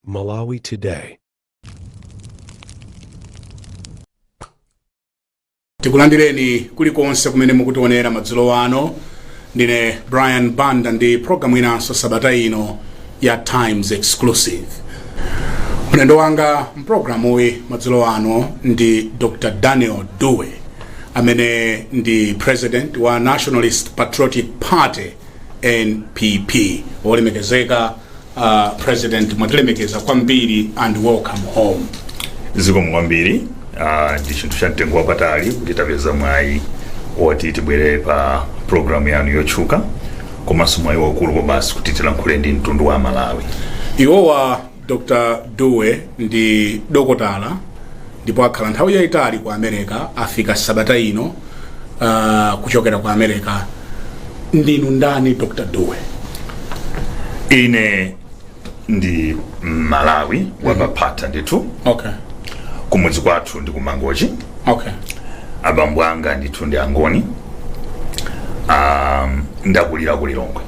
Malawi Today. Tikulandireni kulikonse kumene mukutionera madzulo ano. Ndine Brian Banda ndi programu inanso sabata ino ya Times Exclusive. Mlendo wanga mpulogalamuyi madzulo ano ndi Dr Daniel Dewey, amene ndi president wa Nationalist Patriotic Party, NPP. Wolemekezeka president, mwatilemekeza kwambiri and welcome home. Zikomo kwambiri. Ndi chinthu cha mtengo wapatali kuti tapeza mwayi woti tibwere pa programu yanu yotchuka, komanso mwayi waukulu kwabasi kuti tilankhule ndi mtundu wa Malawi. Iwowa Dr Dewey ndi dokotala ndipo akhala nthawi yayitali ku America. Afika sabata ino kuchokera ku America. Ndinu ndani, Dr Dewey? Ine ndi Malawi wapaphata ndithu. Kumudzi kwathu ndi kuMangochi. Abambo anga ndithu ndi Angoni. Ndakulira ku Lilongwe.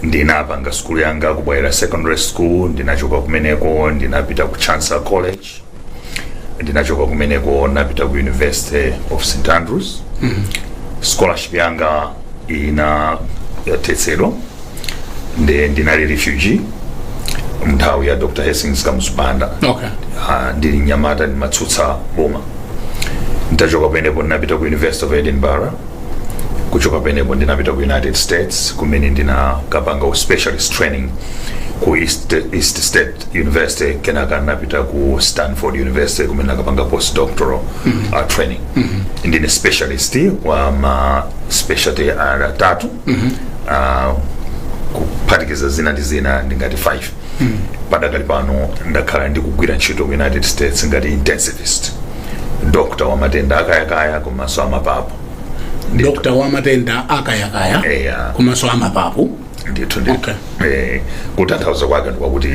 Ndinapanga sukulu yanga ku Bwaila Secondary School. Ndinachoka kumeneko, ndinapita ku Chancellor College. Ndinachoka kumeneko, napita ku University of St Andrews. Scholarship yanga ina yathetsedwa, ndi ndinali refugee mnthawi ya Dr Hastings Kamuzu Banda. Ndili mnyamata ndimatsutsa boma. Ntachoka penepo, ndinapita ku University of Edinburgh. Kuchoka penepo, ndinapita ku United States, kumene ndinakapanga specialist training ku East State University. Kenaka ndinapita ku Stanford University, kumene ndakapanga postdoctoral training. Ndine specialist wa ma specialty atatu, kuphatikiza zina ndi zina ndingati 5. Padakali pano ndakhala ndikugwira ntchito ku United States ngati intensivist doctor wa matenda akayakaya komanso amapapu. Doctor wa matenda akayakaya Eya. komanso amapapu. Ndithu, ndithu. Kutanthauza kwake ndikwakuti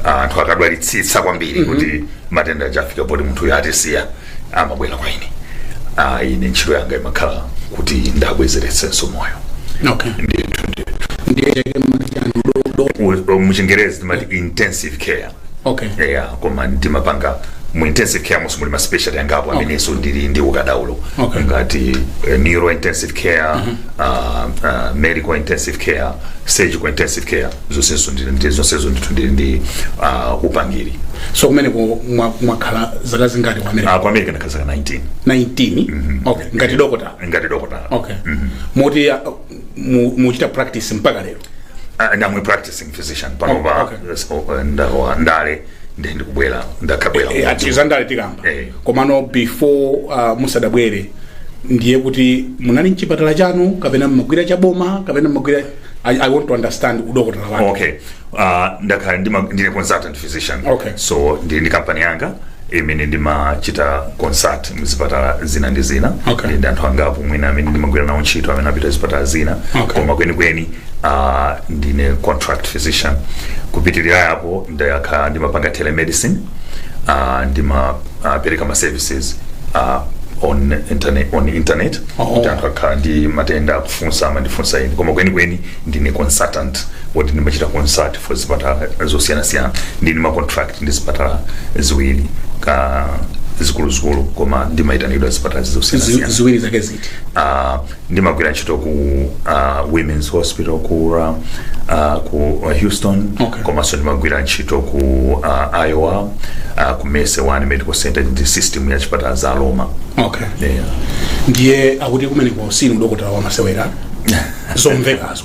anthu akadwalitsitsa kwambiri kuti matenda aja afika poti munthu uyo atisiya, amabwera kwa ine. Ine ntchito yanga imakhala kuti ndabwezeretsenso moyo. Ndithu, ndithu. Ndiye chake machani do? Muchingerezi timati intensive care. Yeah, koma ndimapanga mu intensive care musi muli ma specialty angapo amenenso ndili ndi ukadaulo, ngati neuro intensive care, medical intensive care, surgical intensive care. Zonsezo ndili ndi zonsezo ndithu, ndili ndi upangiri. So kumeneko mwakhala zaka zingati ku America? Ku America ndakhala zaka 19. 19, okay. Ngati dokota? Ngati dokota. Okay. Moti muchita practice mpaka lero? I'm a practicing physician panopa. Ndalowa ndale, ndi ndikubwera, ndakhabwera. Ati zandale tikamba. Komano before musadabwere, ndiye kuti munali mchipatala chanu kapena mmagwira chaboma kapena mmagwira? I want to understand udokotala wake. Okay, ndakhala ndine consultant physician. So ndili ndi kampani yanga imene ndimachita consult mzipatala zina ndi zina. Ndili ndi anthu angapo mwina amene ndimagwira nawo ntchito amene apita zipatala zina. Koma kwenikweni ndine contract physician. Kupitirira apo, ndakhala ndimapanga telemedicine, ndimapereka ma services on internet kuti anthu akhala ndi matenda akufunsa, amandifunsa ine. Koma kwenikweni ndine consultant woti ndimachita consult for zipatala zosiyanasiyana. Ndine ma contract ndi zipatala ziwiri ka zikuluzikulu, koma ndimayitanidwa zipatala zosiyanasiyana. Ziwiri zake ziti? Ndimagwira ntchito ku Women's Hospital ku Houston. Komanso ndimagwira ntchito ku Iowa, ku Mercy One Medical Center, ndi system ya chipatala za Roma. Yeah. Ndiye akuti kumeneko sinu dokotala wamasewera, zomvekazo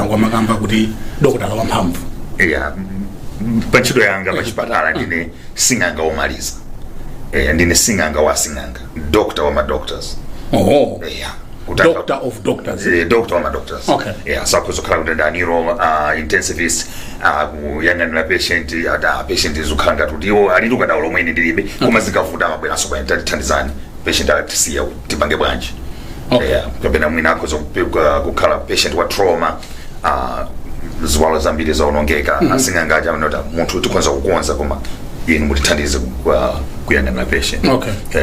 ukamakamba kuti dokotala wamphamvu. Yeah. Pa ntchito yanga pa chipatala ndine sing'anga womaliza. Ndine sing'anga wa sing'anga, doctor wa ma doctors. Yeah. Doctor of doctors. Doctor wa ma doctors. Yeah, sakhoza kukhala kuti ndi neuro intensivist, kuyang'anira patient, ata patient zikukhala ngati kuti iwo alitu kadaulo lomwe ine ndilibe, koma zikavuta amabweranso kwa ine, "Tithandizani, patient atisiya, tipange bwanji?" Yeah, kapena mwina akhoza kukhala patient wa trauma, ziwalo zambiri zaonongeka. Asing'anga aja amanota munthu tikhoza kukonza, koma inu mutithandize kuyang'anira patient.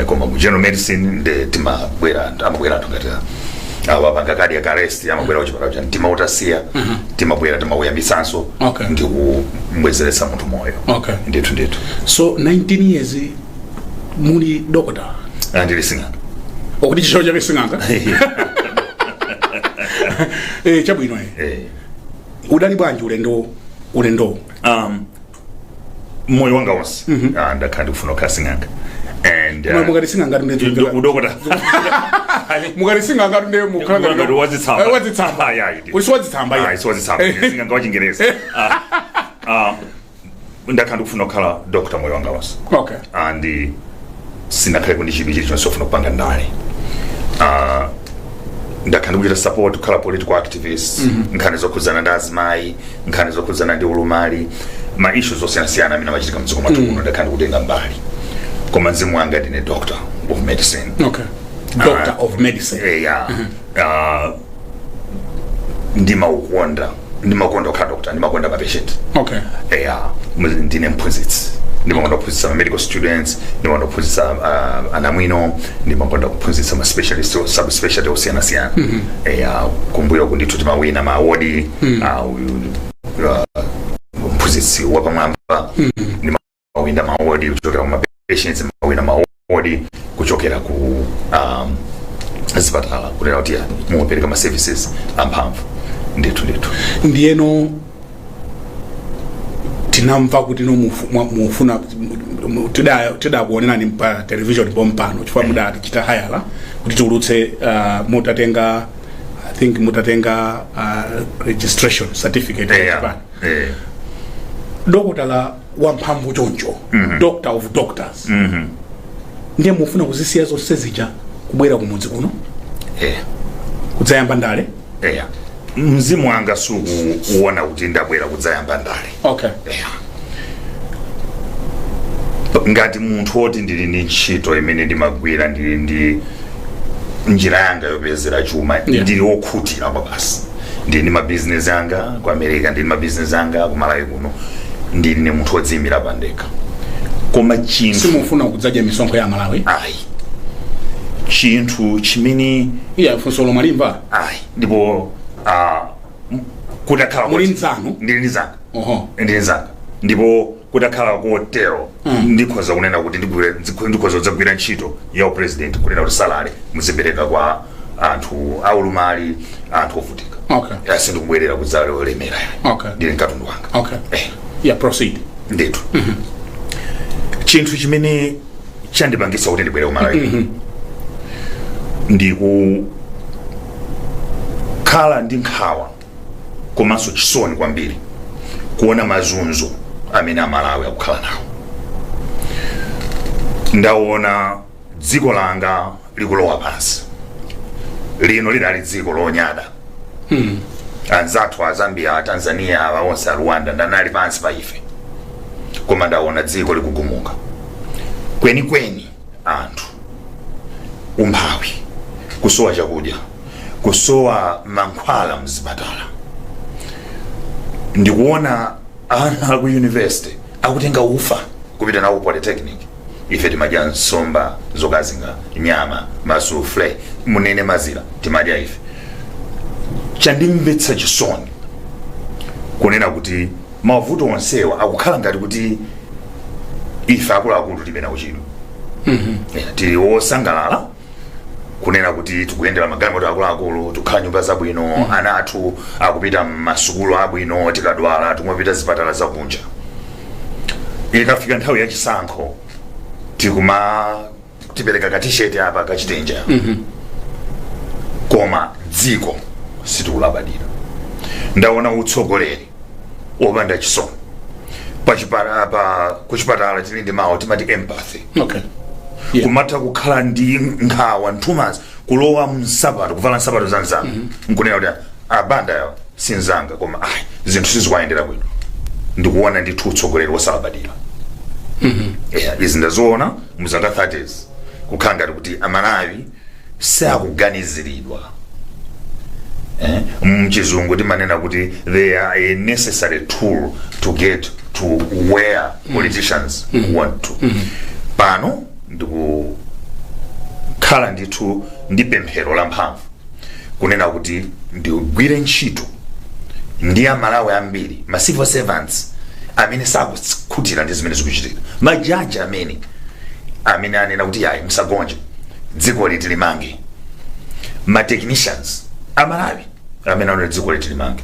Koma mu general medicine nde timabwera, amabwera anthu ngati Awapanga cardiac arrest, amabwera kuchipatala cha mtima utasiya, timabwera, timauyambisanso ndi kubwezeretsa munthu moyo. Ndithu, ndithu. So 19 years muli dokota? Ah, ndili sing'anga. Okuti chicho chake sing'anga. Chabwino. Udali bwanji ulendo? Moyo wanga wonse, ndakhala ndikufuna kukhala sing'anga and Mukati sing'anga ndi udokota. Mukati sing'anga ndi mukhala ngati wazitsamba. Eh, wazitsamba. Ah, yeah, Uli siwazitsamba? Ah, siwazitsamba, sing'anga wachingerezi. Ndakhala ndikufuna kukhala doctor moyo wanga wonse and sinakhale ndi chidwi chilichonse chofuna kupanga ndale. Ndakhala ndikuchita support kukhala political activist, nkhani zokhudzana ndi azimayi, nkhani zokhudzana ndi ulumali, ma issues osiyanasiyana amene amachitika mdziko mwathu muno, ndakhala ndikutenga mbali, koma mzimu wanga ndine doctor of medicine. Okay, doctor of medicine. Yeah. Ndimaukonda, ndimakonda kukhala doctor, ndimakonda ma patient. Yeah, ndine mphunzitsi, ndimakonda kuphunzitsa ma medical students, ndimakonda kuphunzitsa anamwino, ndimakonda kuphunzitsa ma specialist, subspecialty osiyanasiyana. Yeah, kumbuyo kundithu timawina ma award, mphunzitsi wapamwamba, ndimawina ma award kuchokera ku ma patients, mawina ma award kuchokera ku zipatala, kunena kuti mumapereka ma services amphamvu. Ndithu, ndithu. Ndiyeno tinamva kuti no mufuna tidakuonerani pa television pompano chifukwa mudatichita hire kuti tiulutse, mutatenga, I think mutatenga registration certificate ya chipani. Dokotala wamphamvu choncho, doctor of doctors, ndiye mufuna kuzisiya zonse zija kubwera kumudzi kuno kudzayamba ndale? Yeah. Mzimu wanga sukuona kuti ndabwera kudzayamba ndale. Yeah. Ngati munthu woti ndili ndi ntchito imene ndimagwira, ndili ndi njira yanga yopezera chuma, ndili wokhutira kwa basi. Ndili ndi mabizinesi anga ku America, ndili ndi mabizinesi anga ku Malawi kuno, ndili ni munthu wodziyimira pandekha, koma chinthu Simufuna kudzadya misonkho ya Malawi? Ayi, chinthu chimene Iya, funso lomwe limva. Ayi, ndipo kutakhala Muli nzanu? Ndili ndi zanga. Oho. Ndili nzanga, ndipo kutakhala kotero, ndikhoza kunena kuti ndikhoza kudzagwira ntchito ya upresident, kunena kuti salary muzipereka kwa anthu aulumali, anthu ovutika. Sindikubwerera kudzalemera. Ndili mkatundu wanga. Yeah, proceed. Ndithu, chinthu chimene chandipangitsa kuti ndibwere kumalawi ndikukhala ndi nkhawa komanso chisoni kwambiri kuona mazunzo amene Amalawi akukhala nawo. Ndaona dziko langa likulowa pansi. Lino lidali dziko lonyada. Anzathu a Zambia, a Tanzania, awa onse, a Rwanda, ndanali pansi pa ife, koma ndaona dziko likugumuka kwenikweni, anthu umphawi, kusowa chakudya, kusowa mankhwala mzipatala. Ndikuona ana aku university akutenga ufa kupita nawo ku polytechnic. Ife timadya nsomba zokazinga, nyama, masufle, munene mazira timadya ife. Chandimvetsa chisoni kunena kuti mavuto onsewa akukhala ngati kuti ife akuluakulu tilibe nawo chidwi. Yeah, tili wosangalala kunena kuti tikuyendera magalimoto akuluakulu, tikukhala nyumba zabwino, ana athu akupita mmasukulu abwino, tikadwala tikumapita zipatala zakunja. Ikafika nthawi yachisankho tikuma tipereka katisheti apa, kachitenja, koma dziko sitikulabadira. Ndaona utsogoleri wopanda chisoni. Pa kuchipatala tili ndi mawu timati empathy, kumatha kukhala ndi nkhawa, nthumazi, kulowa msapato, kuvala nsapato za nzanga, nkunena kuti abanda yawo si nzanga, koma ayi, zinthu sizikuyendera bwino. Ndikuona ndithu utsogoleri wosalabadira. Yeah, izi ndaziona muzaka 30s, kukhala ngati kuti Amalawi sakuganiziridwa. Mchizungu timanena kuti they are a necessary tool to get to where politicians want to. Pano ndikukhala ndithu ndi pemphero la mphamvu Kunena kuti ndigwire ntchito ndi Amalawi ambiri, ma civil servants amene sakukhutira ndi zimene zikuchitika, majaji amene anena kuti yayi, musagonje, dziko liti limange, ma technicians Amalawi amene anena dziko liti limange.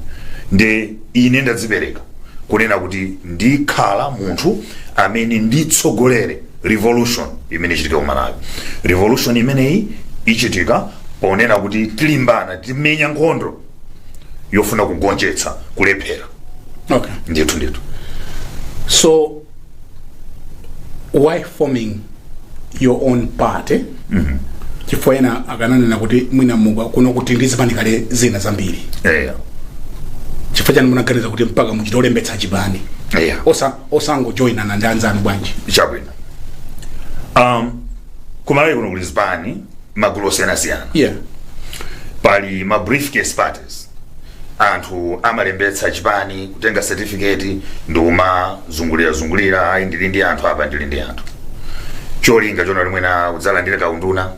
Ndi ine ndadzipereka kunena kuti ndikhala munthu amene nditsogolere revolution imene ichitika ku Malawi. Revolution imeneyi ichitika ponena kuti tilimbana, timenya nkhondo yofuna kugonjetsa kulephera. Ndithu, ndithu. So why forming your own party? Chifukwa ena akananena kuti mwina muka kuno kuti ndizipani kale zina zambiri. Chifukwa chani munaganiza kuti mpaka muchite olembetsa chipani? Osangojoyinana ndi anzanu bwanji? Chabwino, kumalawi kuno kuli zipani, magulu osiyanasiyana. Pali ma briefcase parties, anthu amalembetsa chipani, kutenga certificate ndikumazungulira zungulira, "Ayi, ndili ndi anthu apa, ndili ndi anthu," cholinga chona limwena kudzalandira kaunduna.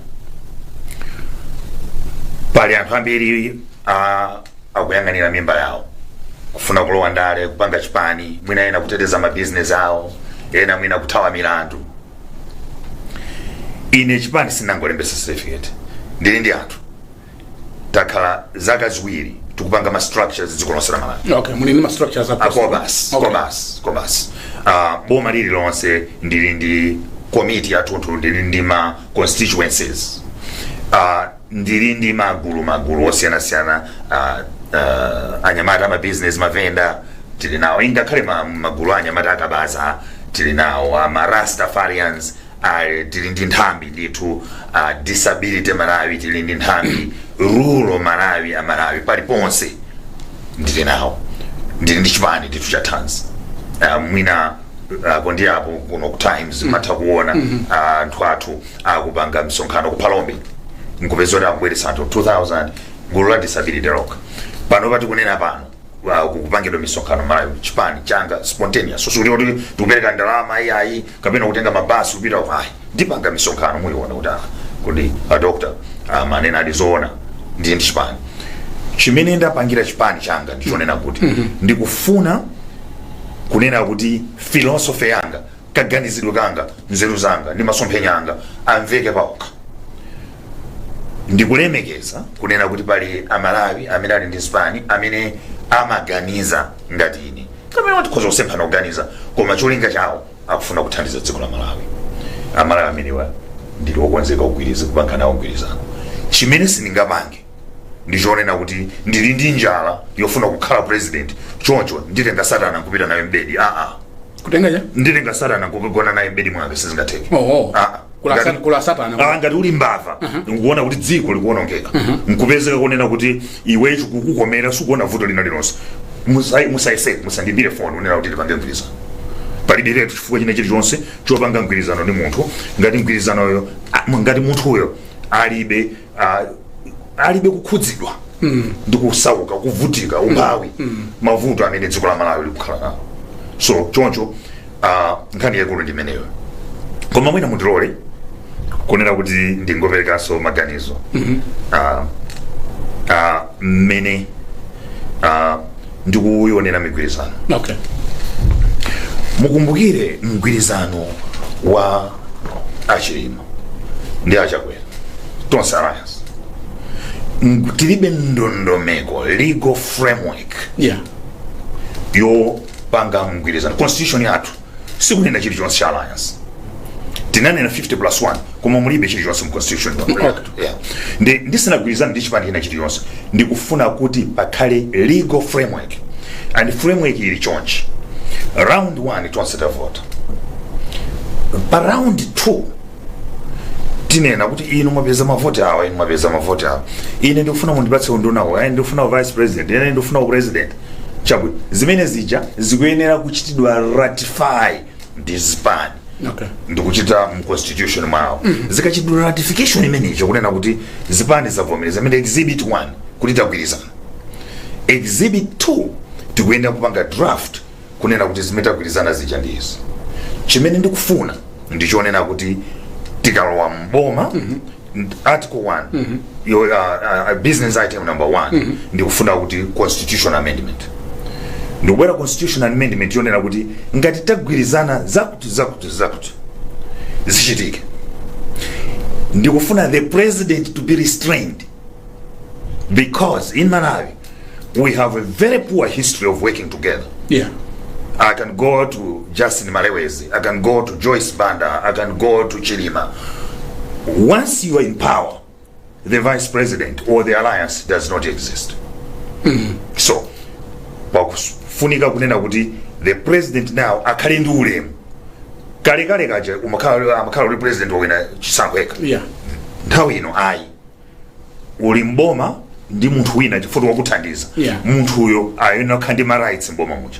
Pali anthu ambiri akuyang'anira mimba yawo, kufuna kulowa ndale, kupanga chipani, mwina ena kuteteza mabizinesi awo, ena mwina kuthawa milandu. Ine chipani sinangolembetsa certificate, ndili ndi anthu. Takhala zaka 2 tikupanga ma structures dziko lonse la Malawi. Okay, muli ndi ma structures a kobas. Kobas, kobas. Boma lililonse ndili ndi komiti yathunthu, ndili ndi ma constituencies, ndili ndi magulu, magulu osiyanasiyana, anyamata ama business, mavenda tili nawo, ingakhale magulu anyamata akabaza tili nawo, ama Rastafarians tili ndi nthambi ndithu, Disability Malawi tili ndi nthambi, Rural Malawi, Amalawi paliponse ndili nawo. Ndili ndi chipani ndithu cha thanzi. Mwina apo ndi apo kuno ku Times matha kuona anthu athu akupanga msonkhano ku Phalombe, nkupeza kuti akubweretsa anthu 2000, gulu la disability rock. Pano pati kunena pano kukupangidwa misonkhano Malawi, chipani changa spontaneous, so sikuti kuti tikupereka ndalama iyayi kapena kutenga mabasi kupita ayi. Ndipanga misonkhano, muyiona kuti kuti a doctor manena adi zoona. Ndiye ndi chipani chimene ndapangira chipani changa ndichonena kuti ndikufuna kunena kuti philosophy yanga, kaganizidwe kanga, nzeru zanga ndi masomphenya anga amveke paokha. Ndikulemekeza kunena kuti pali Amalawi amene ali ndi zipani amene amaganiza ngati ine, kapena tikhoza kusemphana kuganiza, koma cholinga chawo akufuna kuthandiza dziko la Malawi. Amalawi amenewa ndili wokonzeka kugwiriza, kupanga nawo mgwirizano. Chimene sindingapange ndichonena kuti ndili ndi njala yofuna kukhala president, choncho nditenga satana nkupita naye mbedi. Aa. Kutenga cha? Nditenga satana nkukagona naye mbedi mwanga, sizingatheke. Oho. Ah. Kula satana. Ah, ngati uli mbava, nkuona kuti dziko likuwonongeka, nkupezeka kunena kuti iwe chikukukomera, sikuona vuto lina lilonse, musayesere, musandimbire foni kunena kuti tipange mgwirizano. Palibe letu chifukwa china chilichonse chopanga mgwirizano ndi munthu ngati mgwirizanoyo, ngati munthuyo alibe kukhudzidwa ndi kusauka, kuvutika, umphawi, mavuto amene dziko la Malawi likukhala nawo. So choncho nkhani yaikulu ndi imeneyo. Koma mwina mundilole kunena kuti ndingoperekanso maganizo mmene ndikuyionera migwirizano. Mukumbukire mgwirizano wa Achilima ndi Achakwera, Tonse Alliance. Tilibe ndondomeko, legal framework yopanga mgwirizano. Constitution yathu sikunena chilichonse cha alliance. Tinanena 50 plus 1, koma mulibe chilichonse mu constitution yathu. Yeah. Ndi ndisanagwirizane ndi chipani china chilichonse, ndikufuna kuti pakhale legal framework, and framework ili chonchi: round 1 tonse tavota, pa round 2 tinena kuti inu mwapeza mavoti awa, inu mwapeza mavoti awa, ine ndikufuna mundipatse undunawo, ine ndikufuna vice president, ine ndikufuna president. Chabwino, zimene zija zikuyenera kuchitidwa ratify ndi zipani ndikuchita mu constitution mwawo. Zikachitidwa ratification imeneyo, kunena kuti zipani zavomereza, imene exhibit 1 kuti tagwirizana. Exhibit 2 tikuyenda kupanga draft kunena kuti zimene tagwirizana zija ndi izi. Chimene ndikufuna ndichonena kuti tikalowa mboma Article 1, your business item number 1, ndikufuna kuti constitution amendment, ndikubwera constitution amendment yonena kuti ngati tagwirizana zakuti zakuti zakuti zichitike, ndikufuna the president to be restrained, because in Malawi we have a very poor history of working together. I can go to Justin Malewezi, I can go to Joyce Banda, I can go to Chilima. Once you are in power, the vice president or the alliance does not exist. So, pakufunika kunena kuti the president now akhale ndi ulemu. Kalekale kaja umakhala amakhala uli president wawina chisankho yekha. Nthawi ino ayi, uli mboma ndi munthu wina chifukwa wakuthandiza. Munthuyo ayenera kukhala ndi ma rights mboma muja.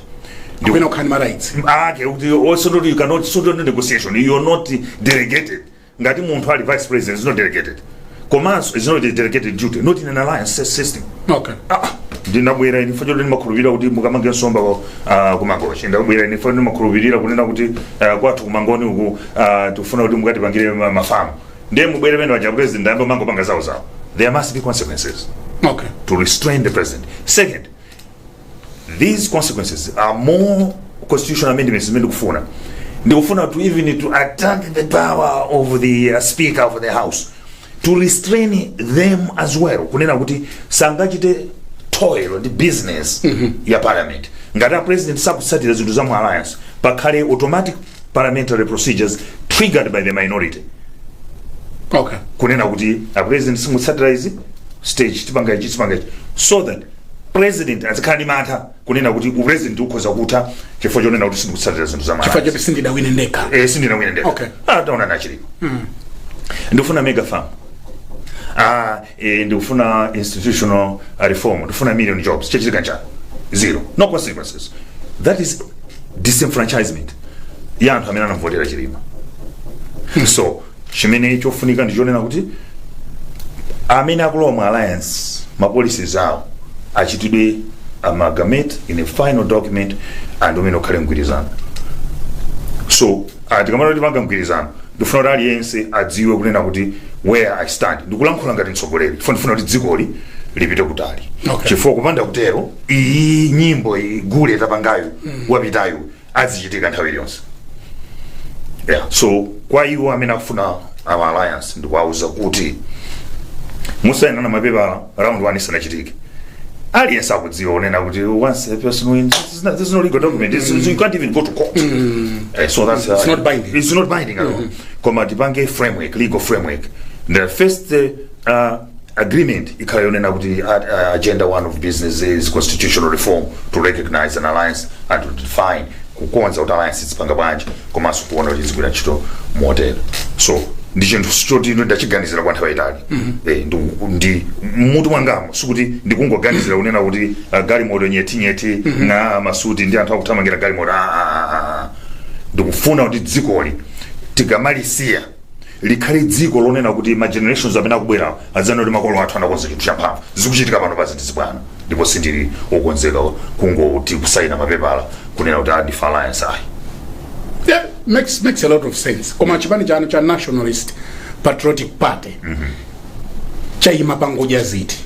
Akuyena kukhala ndi ma rights. Ake kuti also not, you cannot, so no negotiation, you are not delegated. Ngati munthu ali vice president is not delegated, komanso is not a delegated duty, not in an alliance system. Ah, ndinabwera ine choti ndimakhulupirira kuti mukamange nsomba kumangochi. Ndabwera ine choti ndimakhulupirira kunena kuti kwathu kumangoni uku tikufuna kuti mukatipangire mafamu, ndiye mubwere pene waja president ayamba mangopanga zawo zawo. There must be consequences to restrain the president. Second, these consequences are more constitutional amendments zimene ndikufuna. Ndikufuna to even to attack the power of the speaker of the house, to restrain them as well, kunena kuti sangachite toil ndi business ya parliament. Ngati a president sakutsatira zinthu za mu alliance, pakhale automatic parliamentary procedures triggered by the minority kunena kuti a president simutsatira izi, stage tipanga ichi, tipanga ichi, so that president azikhala ndi mantha kunena kuti upresident ukhoza kutha chifukwa chonena kuti sindikutsatira zinthu za Chifukwa Malawi. choti sindidawine ndekha. Eh, sindinawine ndekha. Ah, taona nachilipo, ndikufuna mega farm, ah, ndikufuna institutional reform, ndikufuna million jobs. Chachitika nchani? Zero, no consequences. That is disenfranchisement ya anthu amene anamvotera Chilima. So chimene chofunika ndi chonena kuti amene akulowa mu alliance, ma policies awo achitidwe amalgamate in a final document and umene ukhale mgwirizano. So tikamana kuti panga mgwirizano, ndifuna kuti aliyense adziwe kunena kuti where I stand. Ndikulankhula ngati mtsogoleri chifukwa ndifuna kuti dzikoli lipite kutali. Chifukwa kupanda kutero, iyi nyimbo iyi gule tapangayo wapitayo azichitika nthawi iliyonse. Yeah. So kwa iwo amene akufuna our alliance, ndikuwauza kuti musayinana mapepala round one isanachitike. Aliyense akudziwa unena kuti once a person wins, there's no legal document. You can't even go to court. So that's It's not binding. It's not binding at all. Koma tipange framework, legal framework. The first agreement ikhala yonena kuti agenda one of business is constitutional reform to recognize an alliance and to define, kukonza kuti alliance izipanga bwanji, komanso kuona kuti izigwira ntchito motero. So ndi chinthu choti ino ndachiganizira kwa nthawi yayitali. Ndi mutu mwangamo, sikuti ndikungoganizira kunena kuti galimoto nyetinyeti na masuti ndi anthu akuthamangira galimoto. Ah, ah, ah, ah. Ndikufuna kuti dzikoli tikamalisiya likhale dziko lonena kuti ma generations amene akubwerawo adzanena kuti makolo athu anakonza chinthu champhamvu. Zikuchitika pano pa zinthu zibwana, ndipo sindili wokonzeka kungoti kusayina mapepala kunena kuti ndife alliance, ayi. Yeah, makes a lot of sense. Koma chipani chanu cha Nationalist Patriotic Party chayima pa ngodya ziti?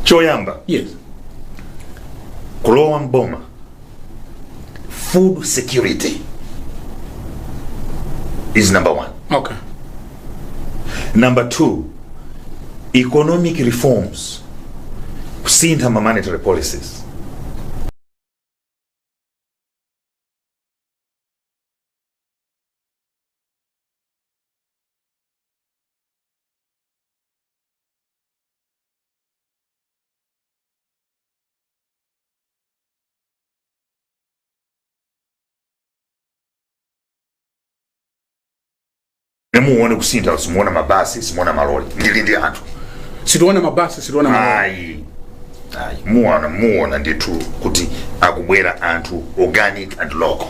Choyamba, kulowa mboma, food security is number one. Number two, economic reforms, kusintha ma monetary policies. Nemuone kusintha, simuona mabasi, simuona maloli, ndili ndi anthu. Sitiona mabasi, sitiona maloli. Ayi, ayi, muona, muona ndithu kuti akubwera anthu organic and local,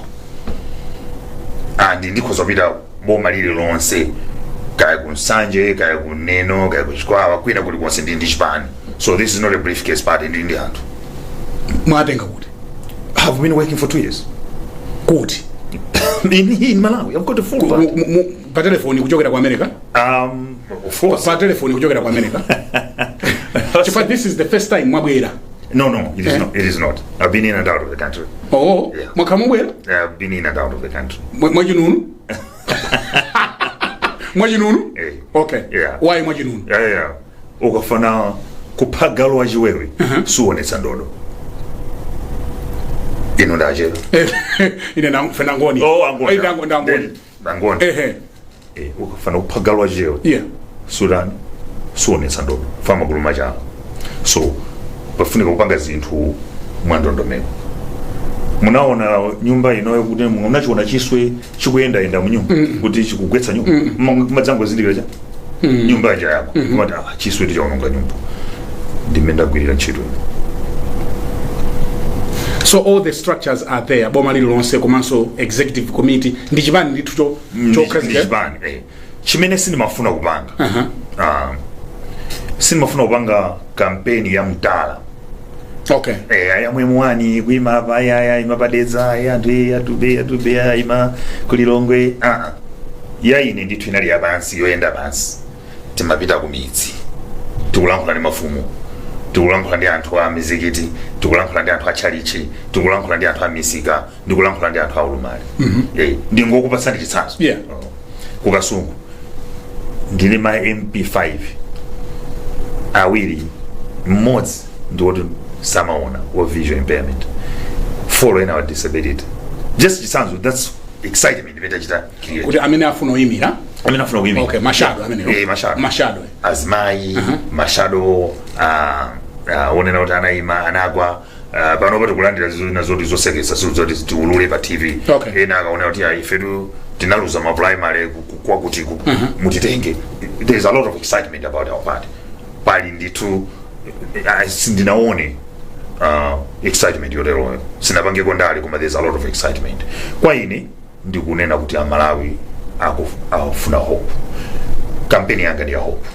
and ndikhoza kupita boma lililonse, kaya ku Nsanje, kaya ku Neno, kaya ku Chikwawa, kwina kulikonse, ndi ndi chipani. So this is not a briefcase party, ndili ndi anthu. Mwatenga kuti? Have been working for 2 years. Kuti? In Malawi I've got a full party. Pa telefoni kuchokera ku America? Of course. Pa telefoni kuchokera ku America, chifukwa this is the first time mwabwera. No, it is Eh? not. It is not. I've been in and out of the country. Oh. Yeah. Mwakhala mubwera? I've been in and out of the country. Mwachinunu, mwachinunu? Eh. Okay. Yeah. Why mwachinunu? Yeah. Ukafuna kupha galu wachiwewe, suonetsa ndodo. Ino ndachera. Ine ndangoni. Oh, Angoni. Eh, ndangoni. Ndangoni. Ehe. Eh, ukafuna kupha galu wachiwewe, sudani suonetsa ndodo fa magulu machala. So pafunika kupanga zinthu mwandondomeko. Munaona nyumba inoyo kuti munachiona chiswe chikuyendayenda mu nyumba kuti chikugwetsa nyumba, madzangozindikira cha nyumba ija yako kumati, "Ah, chiswe tichaononga nyumba." Ndimene ndagwirira ntchito ino. So all the structures are there, boma lililonse komanso executive committee, ndi chipani ndithu Ndi chokhazikika. chipani, eh. Chimene sindimafuna kupanga, sindimafuna kupanga kampeni ya mtala. Eh, aya mwemwani kuima apa, aya aya ima padedza, aya anthu, eh, atube atube, aya ima kulilongwe. Ah, ya ine ndithu inali yapansi, yoyenda pansi. Timapita ku midzi, tikulankhula ndi mafumu, tikulankhula ndi anthu a mizikiti, tikulankhula ndi anthu a tchalichi, tikulankhula ndi anthu a misika, ndikulankhula ndi anthu a ulumali. Eh, ndingokupatsani chitsanzo. Oh. Kukasungu ndili ma MP 5, awiri, mmodzi ndiwoti samaona, wa visual impairment, four ena wa disability. Just chitsanzo, that's excitement imene tachita create. Kuti amene afuna oyimira. Amene afuna kuyimira. Okay, ma shadow amenewo. Eh, ma shadow. Ma shadow. Azimayi, ma shadow, onena kuti anayima anagwa. Panopa tikulandira zina zoti zosekesa, zoti tiulule pa TV. Ena akaona kuti, "Ah, ifetu tinaluza ma primary kwakuti mutitenge." There's a lot of excitement about our party. Pali ndithu, sindinaone excitement yoteroyo, sinapangeko ndale, koma there's a lot of excitement. Kwa ine ndikunena kuti Amalawi akufuna hope. Kampeni yanga ndi ya hope.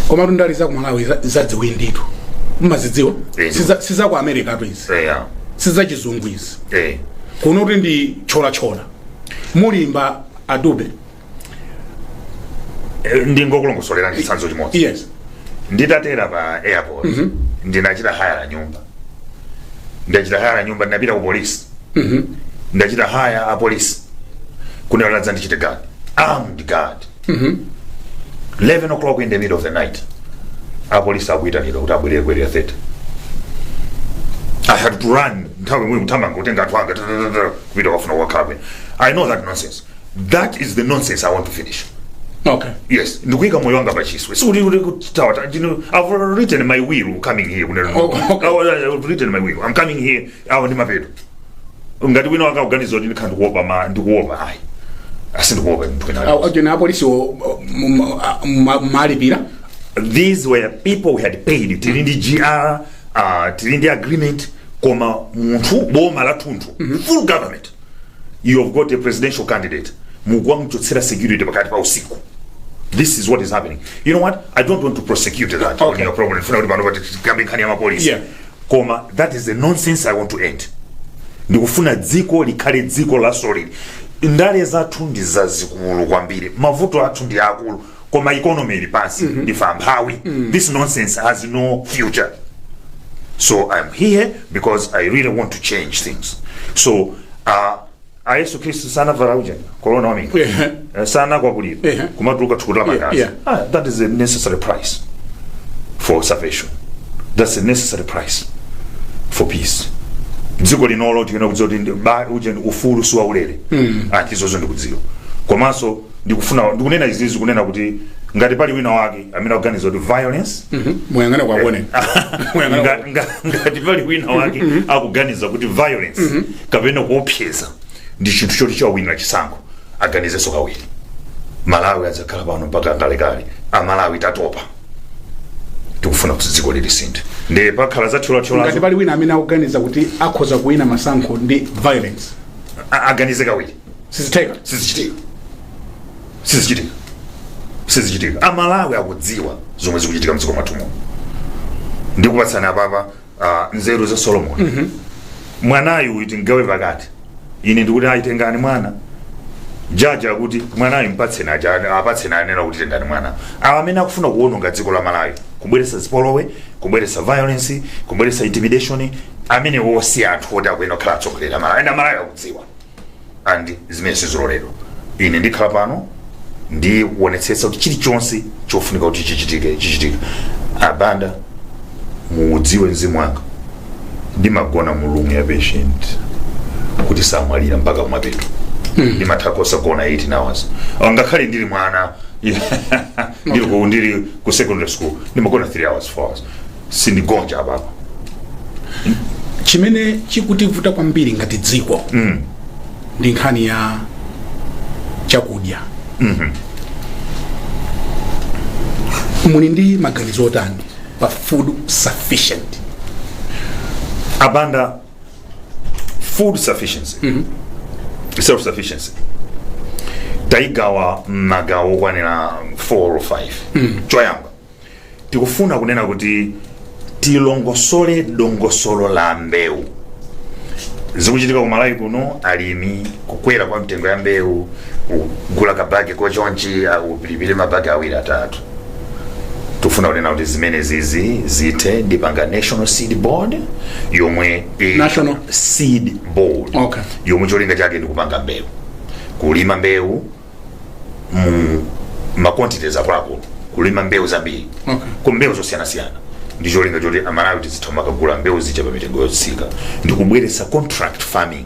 Komatu ndale za ku Malawi zadziwiri ndithu, mmazidziwa. Eh. Siza ku America tu izi. Sizachizungu izi. Kuno kuti ndi cholachola, mulimba adube. Eh, ndingokulongosolera chitsanzo chimodzi. Yes. Nditatera pa airport, ndinachita hire nyumba, ndachita hire nyumba, ndinapita ku polisi, ndachita hire a polisi kunena ndichite guard, armed guard. 11 o'clock in the middle of the night, apolisi akuyitanidwa kuti abwerere ku Area 30. I had to run nthawi imwe, kuthamanga, kutenga anthu anga, ta, ta, ta, ta, kupita kafuna kukakhala bwino. I know that nonsense. That is the nonsense I want to finish. Yes, ndikuyika moyo wanga pachiswe, sikuti kuti kutawa. I've written my will coming here kunena. Oh, okay. Oh, I've written my will, I'm coming here. Awo ndi mapeto. Ngati wina wakakuganiza kuti ndikhala ndikuopa, ma ndikuopa, ayi, asindikuopa munthu wina. Ajena apolisi malipira? These were people we had paid. Tili ndi gr, tili ndi agreement, koma munthu boma la thunthu, full government, you have got a presidential candidate, mukuwamuchotsera security pakati pa usiku. This is what is happening. You know what, I don't want to prosecute that on your problem. Ndifuna kuti pano pati tikambe nkhani ya mapolisi. Koma that is the nonsense I want to end. Ndikufuna dziko likhale dziko la solid. Ndale zathu ndi zazikulu kwambiri, mavuto athu ndi akulu, koma economy ili pansi, ndife amphawi. This nonsense has no future. So I'm here because I really want to change things. So ayesu Khristu sanavala uja korona waminga? Yeah. Sanakwapulidwa, kumatuluka thukuta la magazi? Ah, that is a necessary price for salvation. That's a necessary price for peace. Dziko linolo tikena kudziwa kuti uje ufulu si waulere. Ah, tizozo ndikudziwa. Komanso ndikufuna ndikunena izizi kunena kuti ngati pali wina wake amene akuganiza kuti violence Muyang'ane kwakuoneni. Muyang'ane. Ngati pali wina wake akuganiza kuti violence kapena kuopseza ndi chinthu choti chawinira chisankho, aganizenso kawiri. Malawi adzakhala pano mpaka kalekale. Amalawi tatopa, tikufuna kuti dziko lilisinthe, ndi pakhala Ngati zathyolatyolazo. pali wina amene akuganiza kuti akhoza kuwina masankho ndi violence, Aganize kawiri. Sizitheka. Sizichitika, sizichitika, sizichitika. Amalawi akudziwa zomwe zikuchitika mdziko mwathu muno. Ndikupatsani apapa nzeru za Solomon. Mwanayu uyu tingawe pakati. Ine ndikuti ayitengani mwana. Jaji akuti mwanayo mpatseni aja, apatseni, anena kuti tengani mwana. Awa amene akufuna kuwononga dziko la Malawi, kubweretsa zipolowe, kubweretsa violence, kubweretsa intimidation, amene wonse anthu oti akuyenera kukhala atsogoleri a Malawi, ena Malawi akudziwa and zimene siziloledwa. Ine ndikhala pano ndionetsetsa kuti chilichonse chofunika kuti chichitike chichitike. Abanda, mudziwe mzimu wanga, ndimagona mu room ya patient kuti samwalira mpaka kumapeto. Ndimatha kosagona 18 hours. Ngakhale ndili mwana, ndili ku secondary school, ndimagona 3 hours, 4 hours. Sindigonja apapa. Chimene chikutivuta kwambiri ngati dziko ndi nkhani ya chakudya. Muli ndi maganizo otani pa food sufficient? Abanda, food sufficiency, self sufficiency tayigawa magawo okwanira 4 or 5. Choyamba, tikufuna kunena kuti tilongosole dongosolo la mbewu. Zikuchitika ku Malawi kuno, alimi kukwera kwa mtengo ya mbewu, kugula kabagi kochonchi, upilipire mabagi awiri, atatu. Tikufuna kunena kuti zimene zizi zithe. Ndipanga National Seed Board yomwe National? Seed Board yomwe cholinga chake ndikupanga mbewu, kulima mbewu mu ma quantities akuluakulu, kulima mbewu zambiri ku mbewu zosiyanasiyana, ndi cholinga choti Amalawi tizitha makagula mbewu zija pa mitengo yotsika, ndikubweretsa contract farming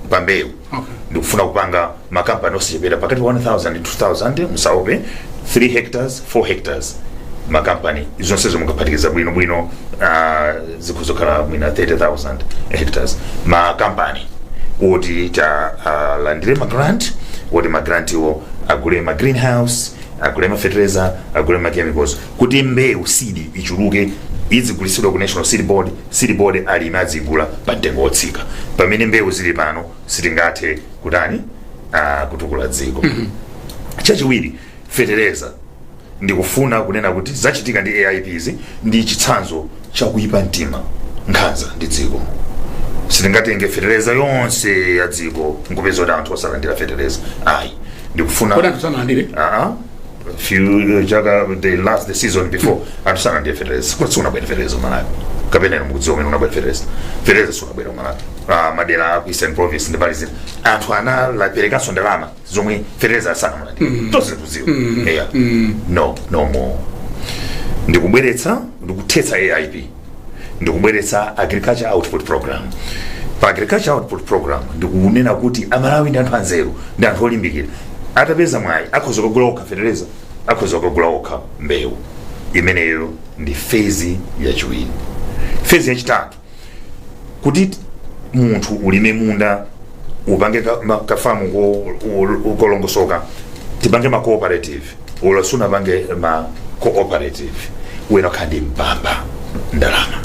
pa mbewu. Ndikufuna kupanga makampani osachepera pakati pa 1000 ndi 2000, musaope, 3 hectares, 4 hectares, makampani zonse zomwe mukaphatikiza bwinobwino zikuzokhala mwina 30,000 hectares, makampani kuti talandire ma grant, kuti ma grant iwo agule ma greenhouse, agule ma fertilizer, agule ma chemicals, kuti mbewu, seed ichuluke, izigulitsidwa ku National Seed Board. Seed Board alimi azigula pa mtengo wotsika. Pamene mbewu zili pano, sitingathe kutani, kutukula dziko. Chachiwiri, fetereza. Ndikufuna kunena kuti zachitika ndi AIPs ndi chitsanzo chakuyipa mtima, nkhanza ndi dziko. Sitingatenge fetereza yonse ya dziko nkupeza kuti anthu osalandira fetereza, ayi. Ndikufuna Kodi anthu sanalandire? Few chaka, the last, the season before, anthu sanalandire fetereza. Kuti sunabwera fetereza Malawi, kapena inu mukudziwa umene unabwera fetereza? Fetereza sunabwera Malawi. Madera aku Eastern Province ndi pali zina, anthu analaperekanso ndalama zomwe fetereza asanamulandire. Tonse tikudziwa. Yeah, no, no more. Ndikubweretsa, ndikuthetsa AIP, ndikubweretsa Agriculture Output Program. Pa Agriculture Output Program, ndikunena kuti Amalawi ndi anthu anzeru, ndi anthu olimbikira. Atapeza mwayi, akhoza kugula okha fetereza, akhoza kugula okha mbewu. Imeneyo ndi phase yachiwiri. Phase yachitatu, kuti munthu ulime munda, upange kafamu kolongosoka, tipange ma cooperative. Ulo sunapange ma cooperative, wena khala ndi mpamba, ndalama.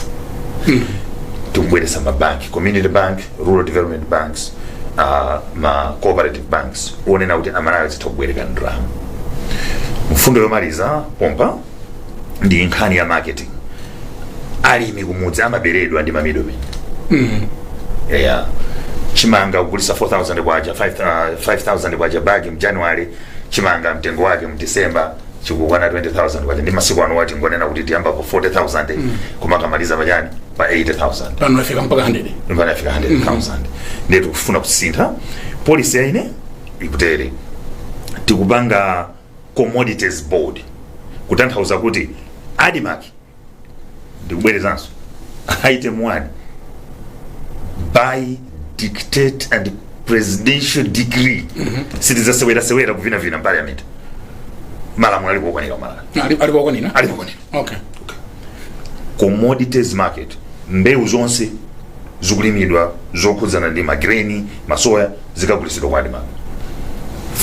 Tikubweretsa mabanki, community bank, rural development banks, ma cooperative banks onena kuti Amalawi azitha kubwereka ndalama. Mfundo yomaliza pompa ndi nkhani ya marketing. Alimi kumudzi amaberedwa ndi ma middlemen. Yeah, chimanga kugulisa 4000 kwacha, 5000 kwacha bagi mu January, chimanga mtengo wake mu December chikukwana 20,000 kwacha. Ndi masiku ano wati ngonena kuti tiyamba pa 40,000, koma kamaliza pachani? Pa 80,000. Pano afika mpaka 100. Mpaka afika 100,000. Ndiye tikufuna kusintha policy yaine ikutere: tikupanga Commodities Board, kutanthauza kuti ADMARC, ndikubwerezanso, item 1, by dictate and presidential decree. Sitizasewerasewera kuvinavina parliament. Malamulo alipo okwanira Malawi. Ali okwanira? Alipo okwanira. Commodities market, mbewu zonse zikulimidwa zokhudzana ndi ma grain, masoya, zikagulisidwa kwa ADMARC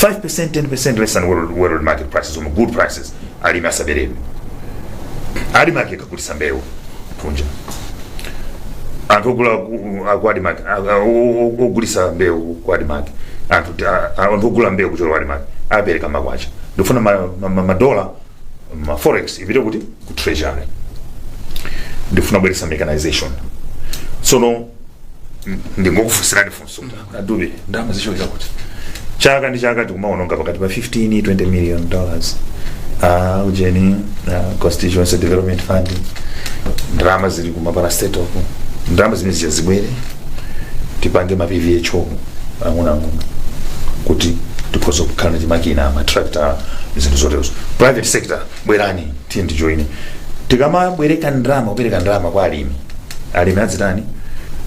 5%, 10% less than world market prices or good prices. Alimi asaberedwe. ADMARC ikagulisa mbewu kunja, anthu ogula ku ADMARC, ogulisa mbewu ku ADMARC, anthu ogula mbewu kuchoka ku ADMARC apereka makwacha. Ndikufuna madola, ma forex ipite kuti? Ku treasury. Ndikufuna kubweretsa mechanization. Tsono Ndingokufunsirani funso, a Dube, ndalama zichokera kuti? Chaka ndi chaka tikumaononga pakati pa 15 20 million dollars, ujeni, Constituency Development Fund. Ndalama zili kuma parastatal, ndalama zimene zija zibwere, tipange ma PVHO ang'onoang'ono kuti tikhoza kukhala ndi makina, ma tractor, zinthu zoterozo. Private sector, bwerani, tiye ndijoine. Tikamabwereka ndalama, kupereka ndalama kwa alimi, alimi adzitani?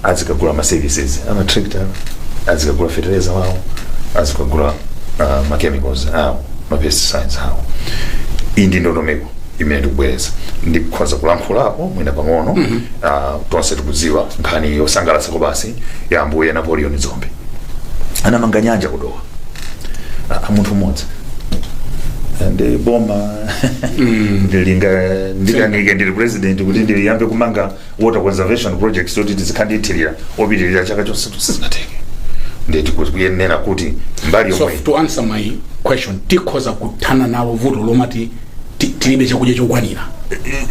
Azikagula ma services ama tractor, azikagula fertilizer wawo, azikagula ma chemicals awo, ma pesticides awo. Iyi ndi ndondomeko imene ndikubwereza. Ndikhoza kulankhulapo mwina pang'ono. Tonse tikudziwa nkhani yosangalatsa basi ya Ambuye Napoleon Dzombe, anamanga nyanja ku Dowa, munthu mmodzi. Ndi boma ndilinga ndikanike ndili president kuti ndiyambe kumanga water conservation projects zoti tizikhandithirira opitirira chaka chonse, sizingatheke. Ndeti kuyenera kuti mbali So yomwe to answer my question, tikhoza kuthana nalo vuto lomati tilibe chakudya chokwanira?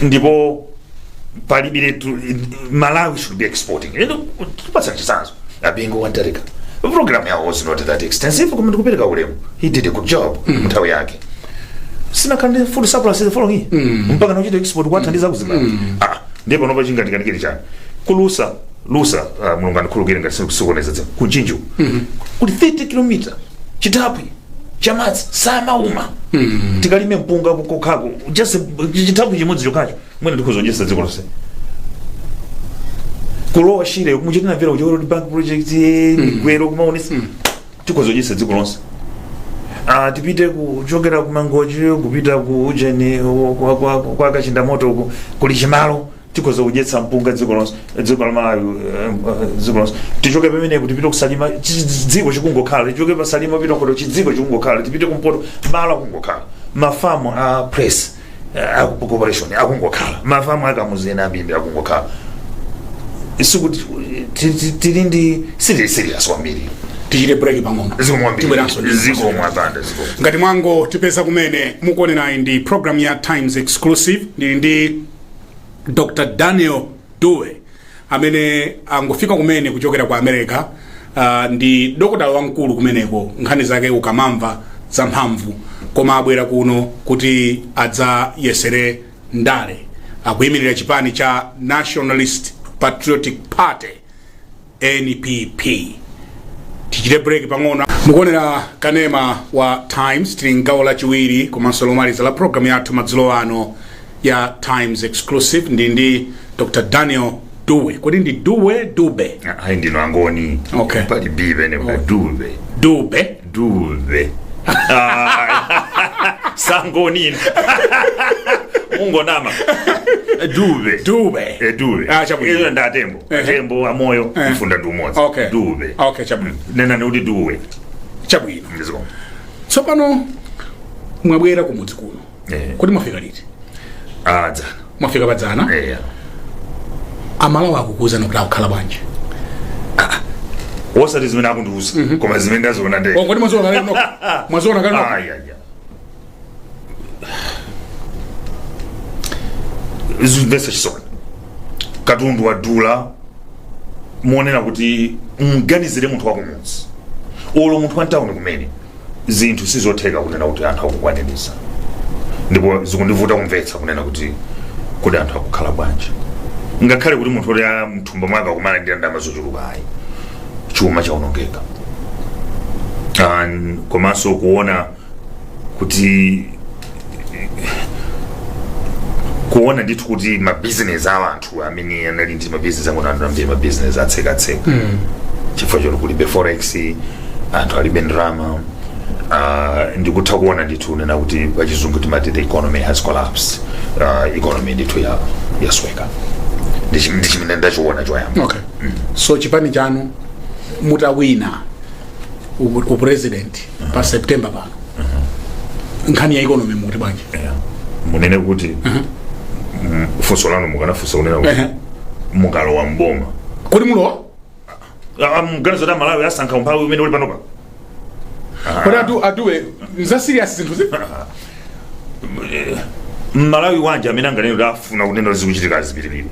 Ndipo palibiretu. Malawi should be exporting. Ino tipatsa chitsanzo, a Bingu wa Mutharika, program yawo was not that extensive, koma ndikupereka ulemu, he did a good job nthawi yake. Sinakhala ndi food surplus the following year, mpaka nochita export kwathandiza ku Zimbabwe. Ah, ndiye panopa chingandikanikire chani? Kulusa lusa, Mulungu andikhululukire ngati sikuoneza dzina, kunchinju kuti 30 km chithaphwi chamadzi samauma. Tikalime mpunga kokhako, just chithaphwi chimodzi chokhacho, mwina ndikuzonjesa dziko lonse. Kulowa Shire muchitinamvera kuchokera kuti bank project, migwero kumaonesa, tikhozojesa dziko lonse. Tipite kuchokera ku Mangochi kupita ku ujeni kwa Kachindamoto uku kuli chimalo, tikhoza kudyetsa mpunga dziko lonse, dziko la Malawi, dziko lonse. Tichoke pamenepo tipite kuSalima, dziko chikungokhala. Tichoke pa Salima pita koto, chidziko chikungokhala. Tipite kumpoto, malo akungokhala, mafamu a press, a corporation akungokhala, mafamu akamuzena ambiri akungokhala. Sikuti tili ndi, sitili serious kwambiri. Tichite break pang'ono. Zikomo kwambiri. Tibweranso Zikomo apanda, zikomo. Ngati mwango tipeza kumene, mukuonenayi ndi program ya Times Exclusive. Ndili ndi Dr Daniel Dube amene angofika kumene kuchokera ku America. Ndi dokotala wamkulu kumeneko, nkhani zake ukamamva zamphamvu, koma abwera kuno kuti adzayesere ndale. Akuyimirira chipani cha Nationalist Patriotic Party, NPP. Tichite break pang'ono. Mukuonera kanema wa Times. Tili mgawo lachiwiri komanso lomaliza la program yathu madzulo ano ya Times Exclusive. Ndi Dr Daniel Dube. Kodi ndi Dube, Dube? Ayi, ndino angoni. Okay. Pali b pene, Dube. Dube. Dube. Ah, sangoni mungonama, Dube. Dube. Dube. Ah, chabwino. Iyo ndi atembo. Atembo, amoyo, mfunda ndi umodzi. Dube. Okay, chabwino. Nena kuti Dube. Chabwino. Ndiziko. Tsopano mwabwera kumudzi kuno. Kodi mwafika liti? Ah, dzana. Mwafika padzana? Eh. Amalawi akukuwuzani kuti akukhala bwanji? Osati zimene akundiuza, koma zimene ndaziona ndekha. Oh, kodi mwaziona kale nokha? Mwaziona kale nokha? Ayi, ayi. Zimvetsa chisoni. Katundu wadula muonera kuti mganizire munthu wakumudzi olo munthu wa mtawuni kumene zinthu sizotheka kunena kuti anthu akukwanirisa, ndipo zikundivuta kumvetsa kunena kuti kodi anthu akukhala bwanji, ngakhale kuti munthu oti mthumba mwake akumana ndi ndalama zochuluka. Ayi, chuma chaonongeka. Komanso kuona kuti, kuona ndithu kuti mabizinesi a anthu amene anali ndi mabizinesi ang'ono, anthu ambiri mabizinesi atsekatseka chifukwa choti kulibe forex, anthu alibe ndalama. Ndikutha kuona ndithu kunena kuti pachizungu timati the economy has collapsed. Economy ndithu yasweka. Ndi chimene ndachiona choyamba. Okay, so chipani chanu mutawina upresident pa September pano, nkhani ya economy mukuti bwanji? Yeah. Munene kuti funso lanu mukanafunsa kunena kuti mukalowa mboma. Kodi mulowa? Mganizo ta Malawi asankha umphawi umene uli panopa? Kodi atuwe nza serious zinthu zi? Mmalawi wanje amene anganene kuti afuna kunena zikuchitika zipiripiri?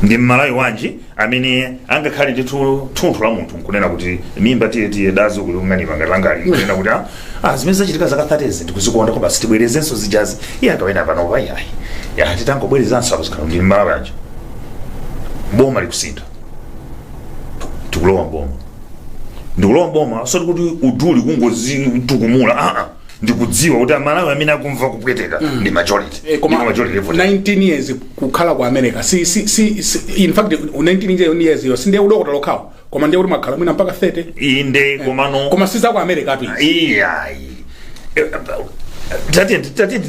Ndi Mmalawi wanji amene angakhale ndi thunthu la munthu nkunena kuti mimba tiye tiye dazi kulung'anima ngati langali, nkunena kuti zimene zachitika zaka 30 ndikuzikonda, koma sitibwerezenso zijazi? Iye akawena panopa, iyayi ya, titangobwerezanso apo zikhala. Ndi Mmalawi wanji? Boma likusintha, tikulowa mboma. Ndikulowa mboma soti kuti uduli kungozitukumula, aa, ndikudziwa kuti Amalawi amene akumva kupweteka ndi majority. Koma Ndipo majority vote. 19 years kukhala ku America, si in fact 19 years yo sindiye udokota lokhawo, koma ndiye kuti makhala mwina mpaka 30. Inde, komano Koma si za ku America tu izi. Iyayi, tati tati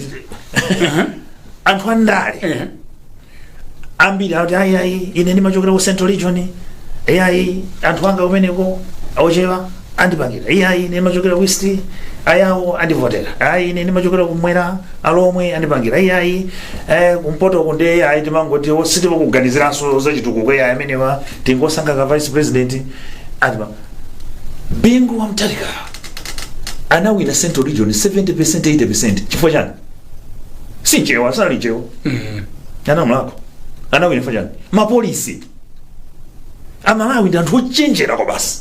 anthu andale ambiri akuti, "Ayi, ayi, ine ndimachokera ku Central Region, ayi, anthu anga kumeneko ochepa andipangira. Iyayi, ine ndimachokera ku East, ayawo andivotera. Ayi, ine ndimachokera kumwera, Alomwe andipangira. Iyayi, kumpoto kunde ayi, timangoti sitimakuganiziranso zachitukuko, iyayi, amenewa tingosankha ka vice president andipa." Bingu wa Mutharika anawina Central Region 70, 80. Chifukwa chani? Si Nchewa, sanali Nchewa, anamulako anawina. Chifukwa chani? Mapolisi. Amalawi ndi anthu ochenjera kwa basi.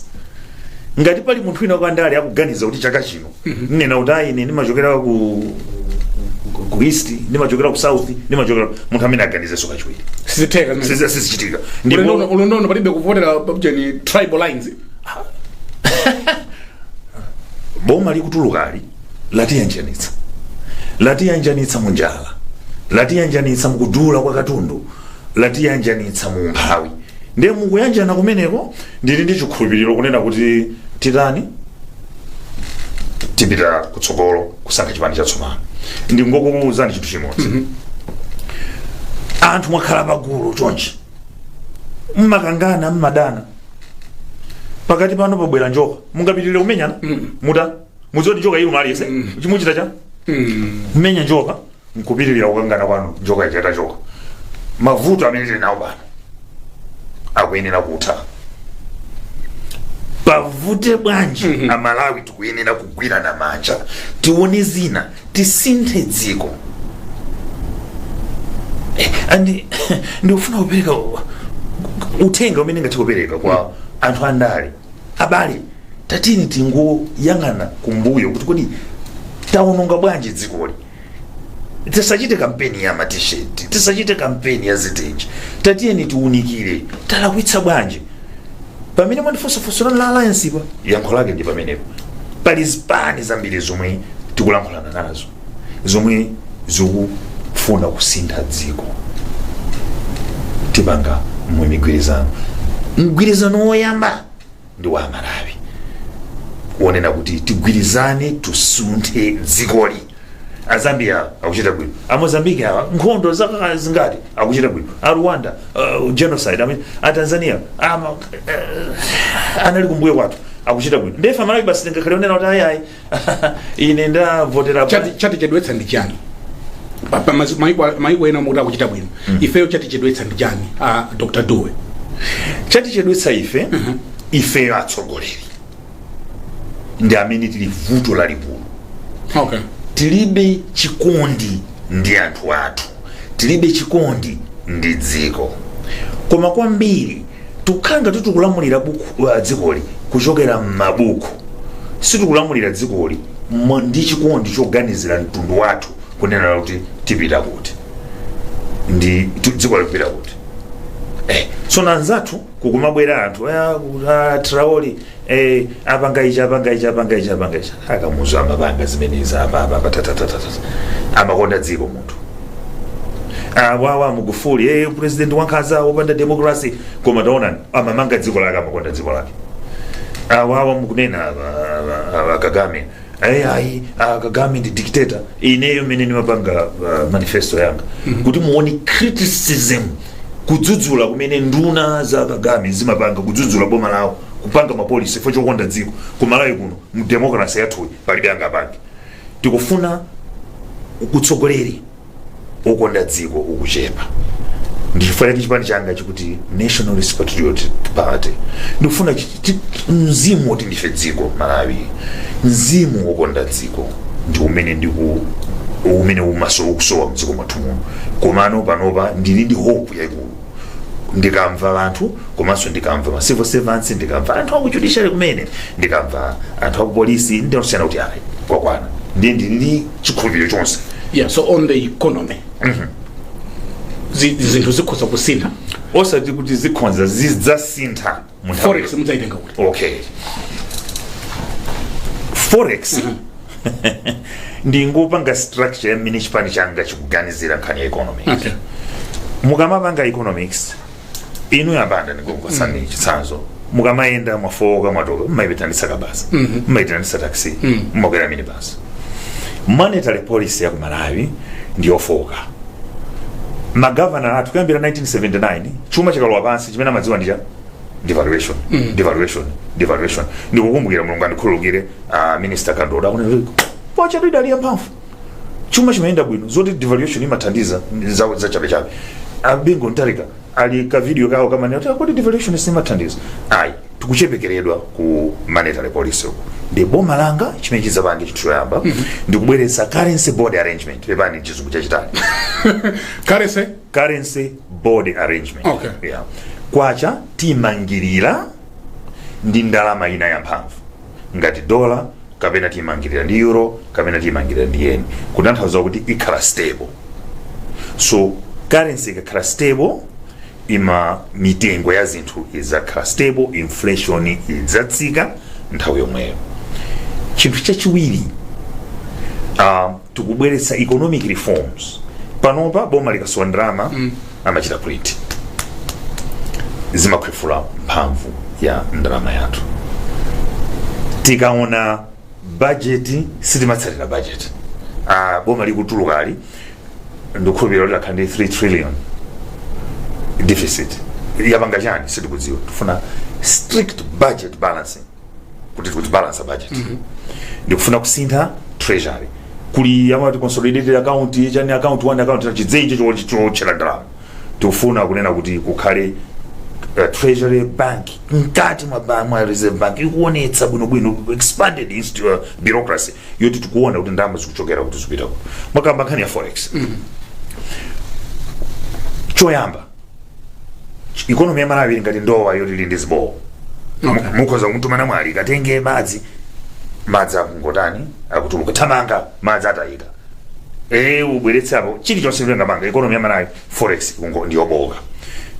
Ngati pali munthu wina kwandale akuganiza kuti chaka chino nnena kuti, "Ayi, ine ndimachokera ku East, ndimachokera ku South, ndimachokera," munthu amene aganizenso kachiwiri. Sizitheka zimene. Sizichitika. Ulendo palibe kuvotera jeni tribal lines. Boma likutulukali latiyanjanitsa, latiyanjanitsa mu njala, latiyanjanitsa mukudula kwa katundu, latiyanjanitsa mu umphawi. Ndiye mukuyanjana kumeneko, ndili ndi chikhulupiriro kunena kuti titani, tipita kutsogolo kusankha chipani chatsopano. Ndingokuwuzani chinthu chimodzi: anthu mwakhala pagulu chonchi, mmakangana, mmadana, pakati pano pabwera njoka, mungapitirire kumenyana? Muta mudziwa kuti njoka iluma aliyense, chimuchita cha mmenya njoka nkupitirira kukangana kwanu, njoka ichatachoka. Mavuto amene tili nawo pano akuyenera kutha, pavute bwanji. Amalawi tikuyenera kugwirana manja, tione zina, tisinthe dziko. Andi ndikufuna kupereka uthenga umene ngathe kupereka kwa anthu andale. Abale, tatini tingoyang'ana kumbuyo kuti kodi taononga bwanji dzikoli. Tisachite kampeni ya matisheti, tisachite kampeni ya zitenje, tatiyeni tiunikire talakwitsa bwanji. Pamene mwandifunsafunsa la alliance pa, yankho lake ndi pamenepo. Pali zipani zambiri zomwe tikulankhulana nazo zomwe zikufuna kusintha dziko. Tipanga mwe migwirizano. Mgwirizano woyamba ndi wa Amalawi, wonena kuti tigwirizane tusunthe dzikoli. Azambia akuchita bwino, Amozambiki awa nkhondo zaka zingati akuchita bwino, A Rwanda genocide, I mean, a Tanzania ama, anali kumbuyo kwathu akuchita bwino. Ndefe Amalawi basi tingakhale onena kuti, "Ayi, ayi, ine ndavotera." Chati chedwetsa ndi chani? Pa maiko ena mukuti akuchita bwino, ifeyo chatichedwetsa ndi chani, Dr Due? Chatichedwetsa ife, ifeyo atsogoleri ndi amene tili vuto lalikulu. Tilibe chikondi ndi anthu athu, tilibe chikondi ndi dziko, koma kwambiri tikukhala ngati tikulamulira dzikoli kuchokera m'mabuku. Sitikulamulira dzikoli ndi chikondi choganizira mtundu wathu, kunena kuti tipita kuti ndi dziko likupita kuti. Tsono anzathu kukumabwera anthu, Traore, apanga ichi, apanga ichi, apanga ichi, apanga ichi. Akamuzu amapanga zimenezi apa apa apa tatatatata, amakonda dziko munthu. Wawa Magufuli, president wankhanza, wopanda democracy, koma taonani amamanga dziko lake, amakonda dziko lake. Awawa mukunena aba Kagame, ayi, Kagame ndi dictator. Ineyo mmene ndimapanga manifesto yanga, kuti muone criticism, kudzudzula kumene nduna za Kagame zimapanga, kudzudzula boma lawo, kupanga ma policy fo chokonda dziko. Kumalawi kuno mu democracy yathuyi palibe angapange. Tikufuna utsogoleri wokonda dziko, ukuchepa. Ndichifukwa chake chipani changa chikuti Nationalist Patriotic Party. Ndikufuna mzimu woti ndife dziko Malawi, mzimu wokonda dziko ndi umene ndiku umene umaso ukusowa mdziko mwathu muno. Komano panopa ndili ndi hope yaikulu. Ndikamva anthu, komanso ndikamva ma civil servants, ndikamva anthu aku judiciary kumene, ndikamva anthu aku polisi, ndiyosiyana kuti ayi, kwakwana. Ndiye ndili ndi chikhulupiriro chonse. Yeah, so on the economy, zinthu zikhoza kusintha? Osati kuti zikhonza, zidzasintha mu nthawi. Forex mudzaitenga kuti? Okay, forex ndingopanga structure yamene chipani changa chikuganizira nkhani ya economics. Mukamapanga economics, inu yapanda ndingongosani chitsanzo: mukamayenda, mwafoka, mwatopa, mmayitanitsa kabasa, mmayitanitsa taxi, mmakwera minibus. Monetary policy ya ku Malawi ndiyofoka. Magavana athu kuyambira 1979, chuma chikalowa pansi, chimene amadziwa ndicha devaluation, devaluation, devaluation. Ndikukumbukira, Mulungu andikhululukire, Minister Kandodo akunena kwacha idali yamphamvu, chuma chimayenda bwino, zoti devaluation imathandiza za chabechabe. A Bingu Mutharika ali ka video kawo kamene kuti kodi devaluation simathandiza? Ayi, tikuchepekeredwa ku monetary policy uku. Ndi boma langa chimene chidzapange, chinthu choyamba ndikubweretsa currency board arrangement. Pepani, chizungu chachitali. Currency Currency board arrangement. Yeah. Kwacha timangirira ndi ndalama ina yamphamvu ngati dola, kapena timangirira ndi euro, kapena timangirira ndi yen, kutanthauza kuti ikhala stable. So currency ikakhala stable, ima mitengo ya zinthu idzakhala stable, inflation idzatsika nthawi yomweyo. Chinthu chachiwiri, tikubweretsa economic reforms. Panopa boma likasowa ndalama, amachita print, zimakhwefula mphamvu ya ndalama yathu. Tikaona budget, sitimatsatira budget. Boma likutulukali, ndikukhulupirira kuti akhala ndi 3 trillion deficit. Yapanga chani? Sitikudziwa. Tifuna strict budget balancing, kuti balance budget. Ndikufuna kusintha treasury. Kuli amati consolidated account, chani, account 1, account chidzenje chotchera ndalama. Tikufuna kunena kuti kukhale treasury bank mkati mwa Reserve Bank, ikuonetsa bwinobwino, expanded bureaucracy yoti tikuona kuti ndalama zikuchokera kuti, zikupita kuti. Mwakamba nkhani ya forex. Choyamba, economy ya Malawi ili ngati ndowa yoti ili ndi zibowo. Mukhoza kumtuma namwali, katenge madzi, madzi akungotani? Akutuluka. Thamanga, madzi atayika. Ubweretse apo chilichonse kutenga manga. Economy ya Malawi, forex ndiyoboka.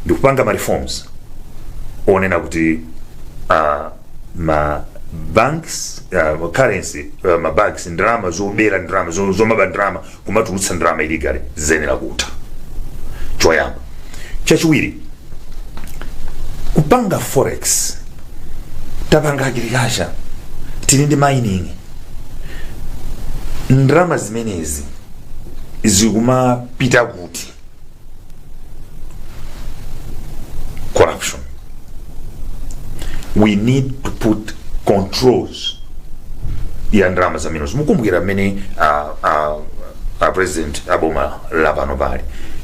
Ndikupanga ma reforms onena kuti ma banks, currency, ma banks, ndalama zobera, ndalama zomaba, ndalama kumatulutsa ndalama illegally, ziyenera kutha, choyamba. Chachiwiri, kupanga forex. Tapanga agriculture, tili ndi mining. Ndalama zimenezi zikumapita kuti? Corruption. We need to put controls ya ndalama za minerals. Mukumbukira mmene president aboma lapano pali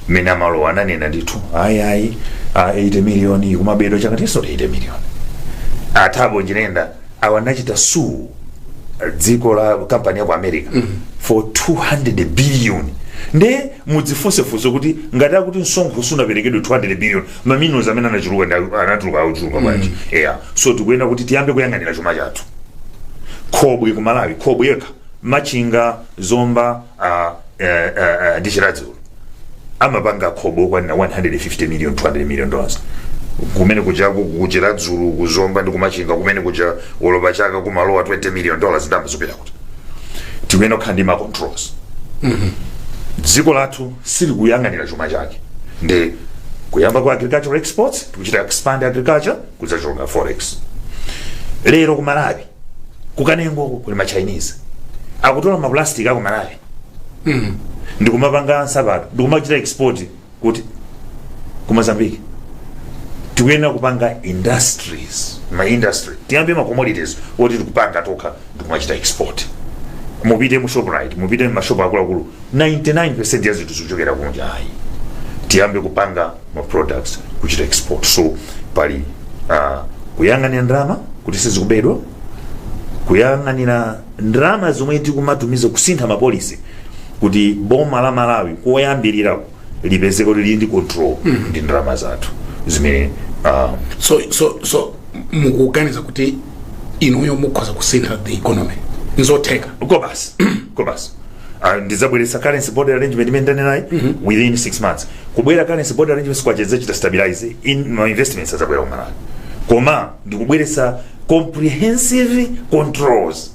mmene amalowa, ananena ndithu, ayi ayi, 80 million ikumabedwa chaka. It's not 80 million. A Thabo Nyirenda awa anachita sue dziko la kampani ya ku America for 200 billion. Nde mudzifunsefunse kuti ngati akuti msonkho sunaperekedwe 200 billion, ma minerals amene anachuluka anatuluka, akuchuluka bwanji? Yeah, so tikuyena kuti tiyambe kuyang'anira chuma chathu. Khobwe ku Malawi, khobwe yekha, Machinga, Zomba, ndi Chiradzulu, amapanga khobwe okwanira 150 million, $200 million. Kumene kuja kuChiradzulu, kuZomba ndi kuMachinga kumene kuja, olopa chaka kumalowa $20 million. Ndalama zopita kuti? Tikuyenera kukhala ndi ma controls. Dziko lathu silikuyang'anira chuma chake. Ndi kuyamba kwa agricultural exports, tikuchita expand agriculture, kudzachoka forex. Lero ku Malawi, kuKanengo kuli ma Chinese akutola ma plastic aku Malawi ndikumapanga nsapato, ndikumachita export kuti? Ku Mozambique. Tikuyenera kupanga industries, ma industry, tiyambe ma commodities oti tikupanga tokha ndikumachita export. Mupite mu Shoprite, mupite mu mashopu akuluakulu, 99% ya zinthu zikuchokera kunja. Ayi, tiyambe kupanga ma products, kuchita export. So pali kuyang'anira ndalama kuti sizikubedwa, kuyang'anira ndalama zomwe tikumatumiza, kusintha ma policy kuti boma la Malawi koyambirira lipezeke kuti lili ndi control ndi ndalama zathu. Zimene So mukuganiza kuti inuyo mukhoza kusintha the economy? Nzotheka? Kobasi, kobasi. Ndizabweretsa currency board arrangement imene ndanenayi within 6 months. Kubwera currency board arrangement, kwacha idzachita stabilize, in ma investments azabwera kumalawi. Koma ndikubweretsa comprehensive controls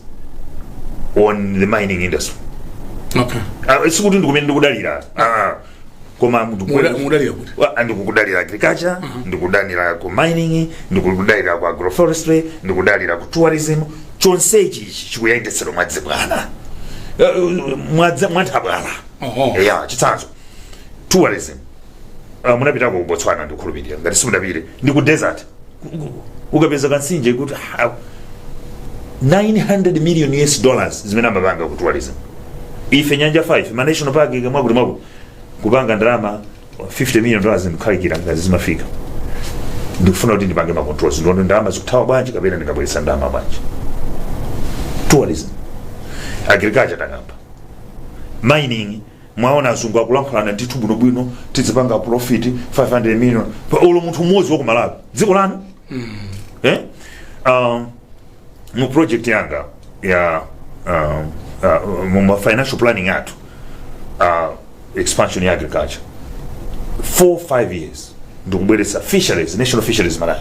on the mining industry. Sikuti ndikumene ndikudalira, koma Mudalira kuti? Ndikukudalira agriculture, ndikudalira ku mining, ndikudalira ku agroforestry, ndikudalira ku tourism. Chonsechi ichi chikuyendetsedwa mwadzibwana, mwanthabwala. Ya, chitsanzo, tourism. Munapitako ku Botswana, ndikukhulupirira. Ngati simunapite, ndi ku desert. Ukapeza kansinje kuti 900 million US dollars zimene amapanga ku tourism. Ife nyanja 5, ma national park, mwakuti mwaku kupanga ndalama 50 million dollars ndikukhalikira ngati zimafika. Ndikufuna kuti ndipange ma controls, ndione ndalama zikuthawa bwanji kapena ndingabweretsa ndalama bwanji. Tourism, agriculture takamba, mining. Mwaona azungu akulankhulana ndithu bwinobwino, tizipanga profit 500 million pa ulo munthu mmodzi wa ku Malawi, dziko lanu, eh? Mu project yanga ya mu financial planning yathu, expansion ya agriculture, 4 5 years ndikubweretsa fisheries, national fisheries Malawi,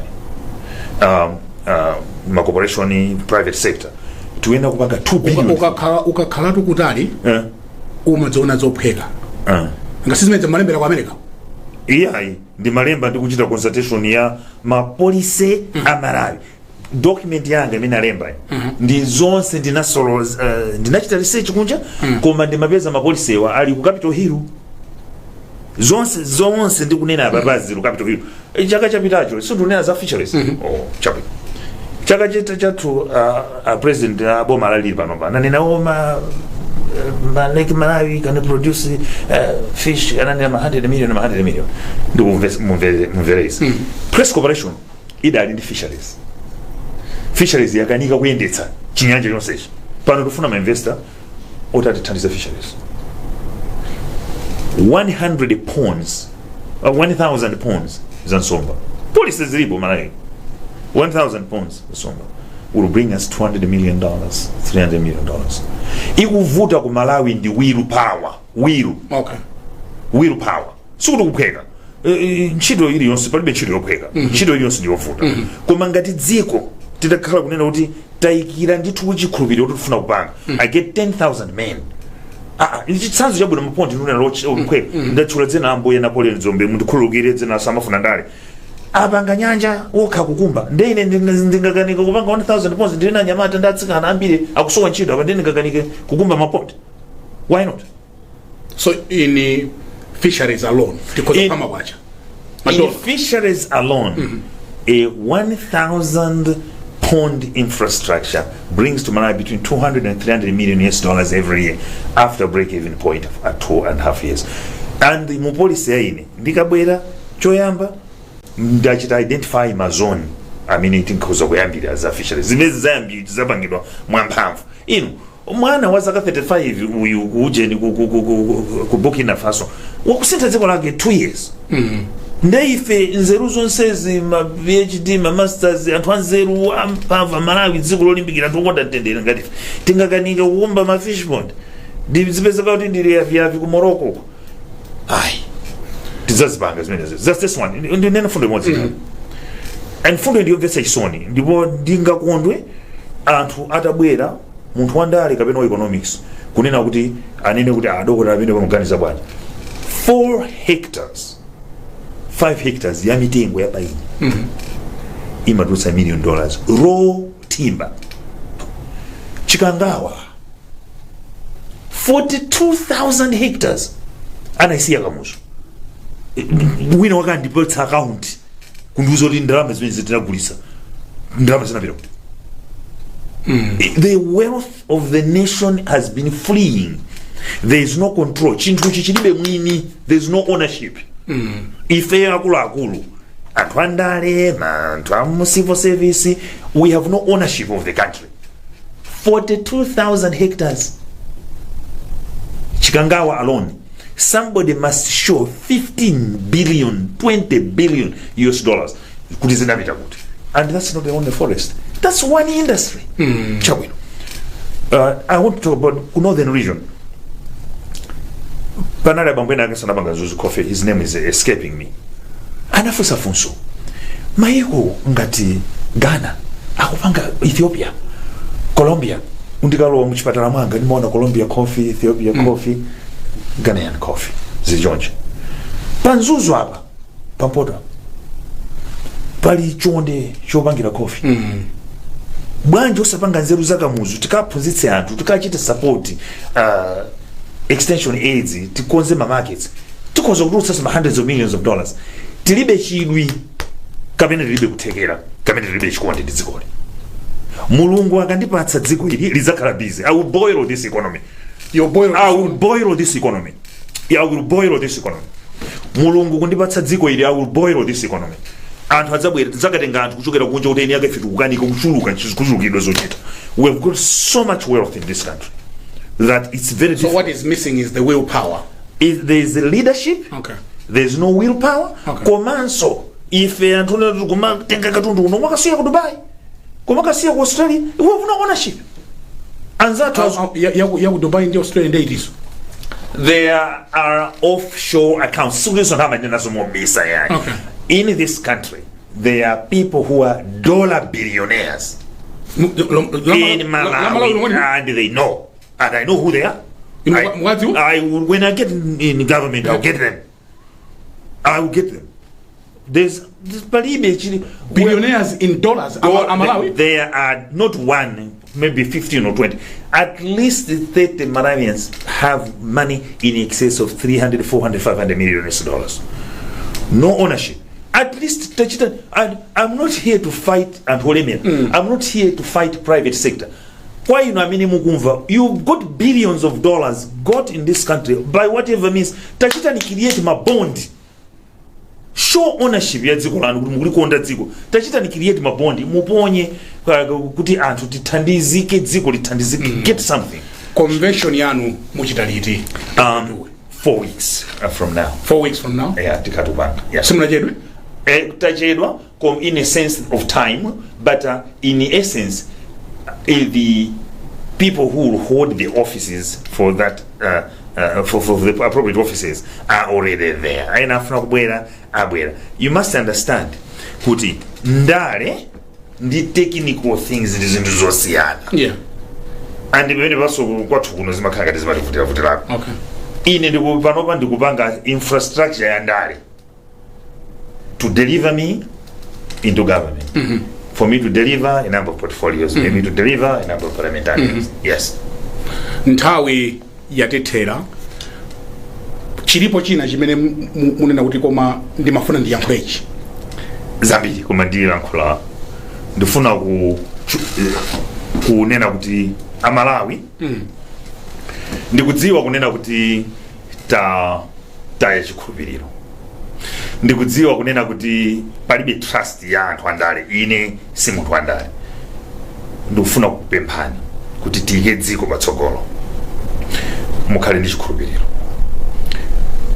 ma corporation, private sector, tiyenda kupanga 2 billion. Ukakhalatu kutali, umadziona zophweka. Ngasi zimene malembera ku America? Iyayi, ndimalemba ndikuchita consultation ya ma policy a Malawi. Document yanga imene alemba ndi zonse ndinasolo, ndinachita research kunja, koma ndimapeza ma policy wa ali ku Capitol Hill. Zonse zonse ndikunena apa pazi ku Capitol Hill. Chaka chapitacho sindikunena za fisheries. Oh, chabwino. Chaka chita chathu, president boma lalili panopa ananena oma ma Lake Malawi can produce fish, ananena ma 100 million, ma 100 million. Ndikumvere izi, Press Corporation idali ndi fisheries. Fisheries yakanika kuyendetsa chinyanja chonsechi. Pano tifuna ma investor oti atithandize fisheries. 100 ponds, 1000 ponds za nsomba, policy zilipo Malawi, 1000 ponds za nsomba will bring us $200 million, $300 million. Ikuvuta ku Malawi ndi will power, will will power. Sikuti kuphweka. Ntchito iliyonse, palibe ntchito yophweka. Ntchito iliyonse ndiyovuta. Koma ngati dziko titakhala kunena kuti tayikira ndithu chikhulupiriro kuti tifuna kupanga, I get 10,000 men. Chitsanzo chabwino, ma pond ndinena lophweka, ndatchula dzina ambuye Napoleon Dzombe, mundikhululukire, dzina samafuna ndale, apanga nyanja wokha kukumba. Ndine ndingakanika kupanga 1000 ponds? Ndine anyamata ndi atsikana ambiri akusowa ntchito apa, ndine ndingakanike kukumba ma pond? Why not? So in fisheries alone tikhoza kupama kwacha? In Madola. fisheries alone, a 1,000 pond infrastructure brings to Malawi between 200 and 300 million US dollars every year after break-even point at 2.5 years. And mu policy ya ine ndikabwera, choyamba ndachita identify ma zone amene tinkhoza kuyambira za fisheries zimene zapangidwa mwamphamvu. Inu, mwana wa zaka 35 uyu kuujeni ku Burkina Faso wakusintha dziko lake 2 years. Nde ife nzeru zonsezi, ma PhD, ma masters, anthu anzeru amphamvu Amalawi, dziko lolimbikira, anthu okonda mtendere ngati ife, tingakanika kukumba ma fish pond? Ndizipezeka kuti ndili yaviyavi ku Morocco uko? Ayi, tidzazipanga zimenezo. That's this one. Ndinena fundo imodzi, and fundo ndiyomvetsa chisoni, ndipo ndingakondwe anthu atabwera, munthu wandale kapena wa economics, kunena kuti anene kuti adokotala amene pamuganiza bwanji. 4 hectares, 5 hectares ya mitengo ya paini imatulutsa million dollars, raw timber. Chikangawa, 42,000 hectares anayisiya Kamuzu. Wina wakandipatsa account kundiuza kuti ndalama zimene zitinagulisa, ndalama zinapita kuti? The wealth of the nation has been fleeing. There is no control. Chinthuchi chilibe mwini. There is no ownership. Ife akuluakulu, anthu andale, anthu a mu civil service, we have no ownership of the country. 42,000 hectares, Chikangawa alone. Somebody must show 15 billion, 20 billion US dollars kuti zinapita kuti. And that's not the only forest, that's one industry. Chabwino, I want to talk about ku northern region. Panali abambo ena ake sanapanga Mzuzu Coffee, his name is escaping me, anafunsa funso: mayiko ngati Ghana akupanga, Ethiopia, Colombia. Ndikalowa muchipatala mwanga ndimaona Colombia coffee, Ethiopia coffee, Ghanaian coffee, zichonje. Pa Mzuzu apa, pampoto apa, pali chonde chopangira coffee. Bwanji osapanga nzeru zakamuzu, tikaphunzitse anthu, tikachite support extension aids, tikonze ma markets, tikhoza kutulutsa ma hundreds of millions of dollars? Tilibe chidwi kapena tilibe kuthekera kapena tilibe chikondi ndi dzikoli. Mulungu akandipatsa dziko ili, lidzakhala busy. I will boil this economy. Your boil. I will boil this economy. I will boil this economy. Mulungu kundipatsa dziko ili, I will boil this economy. Anthu adzabwera, tidzakatenga anthu kuchokera kunja kuti eni ake ife tikukanika kuchuluka kuchulukidwa zochita. We have got so much wealth in this country that it's very So difficult. what is missing is the willpower. There is leadership. There's no willpower. Komanso ife anthu unati kumatenga katundu uno mwakasiya ku Dubai, kumakasiya ku Australia, we have no ownership. Anzathu Ya ku Dubai ndi Australia ndi itiso? There are offshore accounts. Sikutinso nthawi mobisa yani. In this country there are people who are dollar billionaires in Malawi, and they know, and I know who they are. Mwadziwa? I will, when I get in government, I'll get them. I will get them. There's palibe chili Billionaires in dollars, Amalawi? There are not one, maybe 15 or 20. At least 30 Malawians have money in excess of 300, 400, 500 million US dollars. No ownership. At least tachita, and I'm not here to fight anthu olemera. I'm not here to fight private sector. Kwa inu amene mukumva, you've got billions of dollars got in this country by whatever means. Tachitani create ma bond, show ownership ya dziko lanu kuti mukulikonda dziko. Tachitani create ma bond, muponye kuti anthu tithandizike, dziko lithandizike, get something. Convention yanu muchita liti? 4 weeks from now. 4 weeks from now? Yeah, tikatupanga, yeah. Simunachedwe? Tachedwa in a sense of time, but in essence, the people who will hold the offices for that for the appropriate offices are already there. Ena afuna kubwera, abwera. You must understand kuti ndale ndi technical things ndi zinthu zosiyana. And pamene paso kwathu kuno zimakhala ngati zimativutiravutirako. Ine panopa ndikupanga infrastructure ya ndale to deliver me into government, for me to deliver a number of portfolios, for me to deliver a number of parliamentarians, yes. Nthawi yatithera. Chilipo china chimene munena kuti koma ndimafuna ndiyankhulechi? Zambiri, koma ndilankhula, ndifuna kunena kuti Amalawi, ndikudziwa kunena kuti ta taya chikhulupiriro, ndikudziwa kunena kuti palibe trust ya anthu andale. Ine si munthu wandale. Ndikufuna kukupemphani kuti tiyike dziko patsogolo, mukhale ndi chikhulupiriro.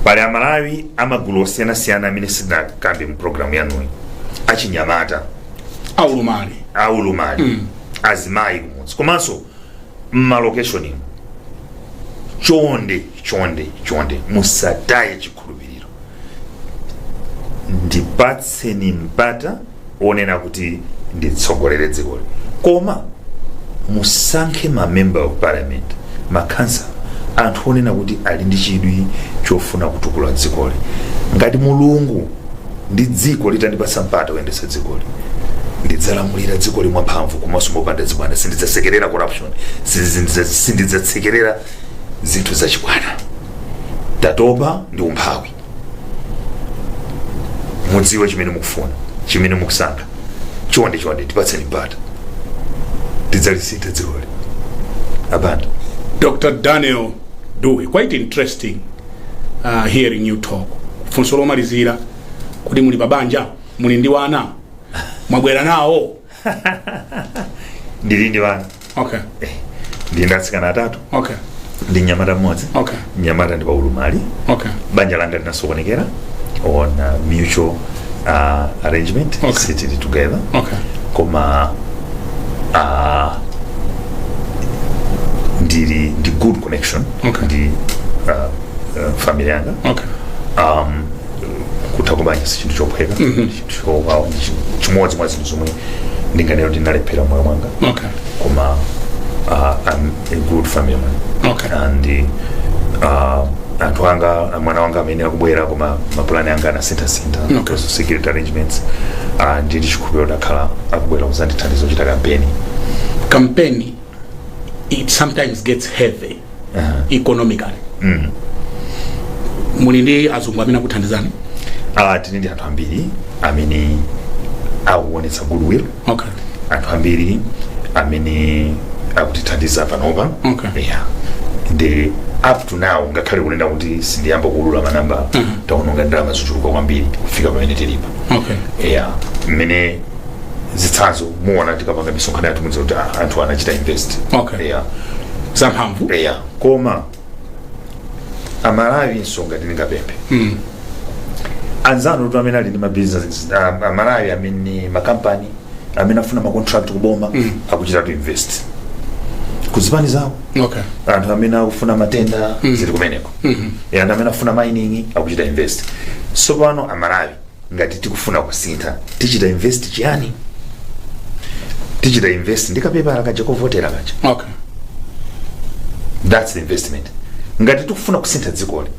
Pali Amalawi amagulu osiyanasiyana amene sitinakambe mu programu yanuyi, achinyamata, aulumali, aulumali, azimayi kumudzi komanso mma location. Chonde, chonde, chonde, musataye chikhulupiriro. Ndipatseni mpata onena kuti nditsogolere dzikoli, koma musankhe ma member of parliament, makhansala, anthu onena kuti ali ndi chidwi chofuna kutukula dzikoli. Ngati Mulungu ndi dziko litandipatsa mpata kuyendetsa dzikoli, ndidzalamulira dzikoli mwamphamvu komanso mopanda zibwana. Sindidzasekerera corruption, sindidzasekerera zinthu zachibwana. Tatopa ndi umphawi. Mudziwe chimene mukufuna, chimene mukusankha. Chonde, chonde, tipatseni mpata, tidzalisintha dzikoli apanda. Dr Daniel Dewey, quite interesting hearing you talk. Funso lomalizira, kuti muli pabanja? Muli ndi wana? Mwabwera nawo? Ndili ndi wana. Ndili ndi atsikana atatu. Ndi mnyamata mmodzi. Mnyamata ndi paulumali. Banja langa linasokonekera on mutual arrangement. Sitili together. Koma ndili ndi good connection ndi family yanga. Kutha kubanja si chinthu chophweka, chinthu chowawa, ndi chimodzi mwa zinthu zomwe ndinganene ndinalephera moyo mwanga. Koma I'm a good family man. And anthu anga, mwana wanga amene akubwera, koma mapulani anga anasinthasintha because of security arrangements. Ndili chikhulupiriro dakhala akubwera kuzandithandiza kuchita kampeni. Campaign, it sometimes gets heavy economically. Muli ndi azungu amene akuthandizani? Tili ndi anthu ambiri amene akuonetsa goodwill, anthu ambiri amene akutithandiza panopa. Yeah, ndi up to now, ngakhale kunena kuti sindiyamba kuulula manamba, taononga ndalama zochuluka kwambiri kufika pamene tilipa. Yeah, mmene zitsanzo muona tikapanga misonkhano yathu, mudziwa kuti anthu anachita invest. Yeah. Zamphamvu. Yeah, koma Amalawi nsonga ndingapemphe anzanu kuti amene ali ndi mabusiness, Amalawi amene makampani amene afuna macontract kuboma, akuchita to invest kuzipani zawo. Anthu amene akufuna matenda, zili kumeneko. Anthu amene afuna mining akuchita invest. So pano Amalawi, ngati tikufuna kusintha, tichita invest chiyani? Tichita invest ndi kapepala kaja kovotera kaja. That's the investment. Ngati tikufuna kusintha dzikoli,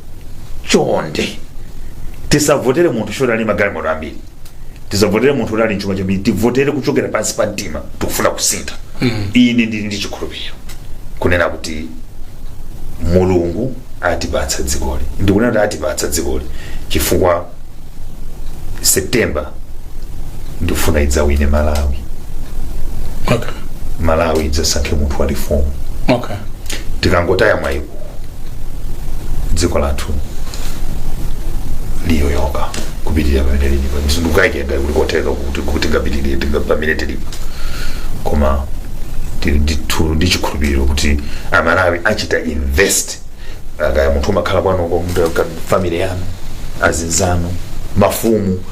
chonde tisavotere munthu choti ali magalimoto ambiri, tisavotere munthu kuti ali mchuma chambiri. Tivotere kuchokera pansi pa mtima, tikufuna kusintha. Ine ndili ndi chikhulupiriro kunena kuti Mulungu atipatsa dzikoli. Ndikunena kuti atipatsa dzikoli chifukwa September ndikufuna idzawine Malawi. Malawi idzasankhe munthu wa reform. Tikangotaya mwayiku, dziko lathu liyoyoka kupitirira pamene lilipa. Ndikukayikira kuti kotheka kuti tingapitirire pamene tilipa, koma tili ndithu ndi chikhulupiriro kuti Amalawi achita invest. Kaya munthu umakhala kwanuko, munthu family yanu, azinzanu, mafumu,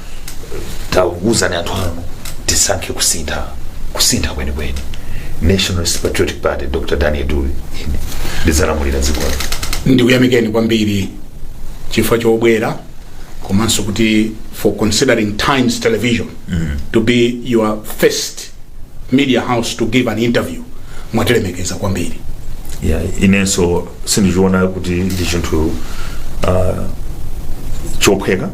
tawuzani anthu anu tisankhe kusintha, kusintha kwenikweni. Nationalist Patriotic Party, Dr Daniel Dewey, ine ndidzalamulira dzikoli. Ndikuyamikeni kwambiri chifukwa chobwera, komanso kuti for considering Times Television to be your first media house to give an interview. Mwatilemekeza kwambiri. Yeah, inenso sindichiona kuti ndi chinthu chophweka.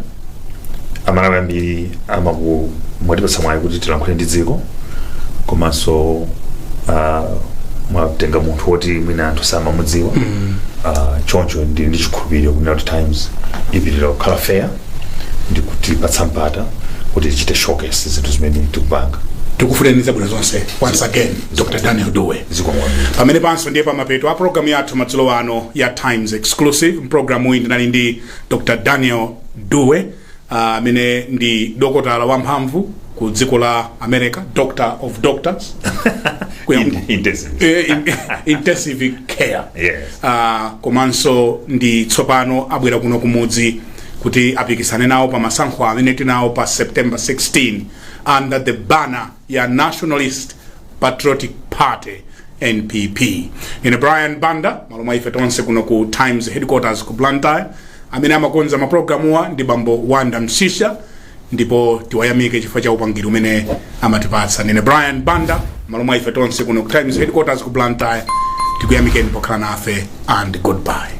Amalawi ambiri amaku mwatipatsa mwayi kuti tilankhule ndi dziko, komanso mwatenga munthu woti mwina anthu samamudziwa. Choncho ndili ndi chikhulupiriro kunena kuti Times ipitirira kukhala fair ndi kutipatsa mpata kuti tichite showcase zinthu zimene tikupanga. Tikufunirani zabwino zonse once again, Dr Daniel Dewey. Zikomo kwambiri. Pamene panso ndiye pamapeto a programu yathu madzulo ano ya Times Exclusive. Mpulogalamu iyi ndinali ndi Dr Daniel Dewey, amene ndi dokotala wamphamvu ku dziko la America, doctor of doctors. Intensive. Intensive care. Yes. Komanso ndi tsopano abwera kuno kumudzi kuti apikisane nawo pa masankho amene tinawo pa September 16 under the banner ya Nationalist Patriotic Party, NPP. Ine Brian Banda, malo mwa ife tonse kuno ku Times headquarters ku Blantyre, amene amakonza mapulogalamuwa ndi bambo Wanda Msisha, ndipo tiwayamike chifukwa cha upangiri umene amatipatsa. Ndine Brian Banda, malo mwa ife tonse kuno ku Times headquarters ku Blantyre, tikuyamikeni pokhala nafe and goodbye.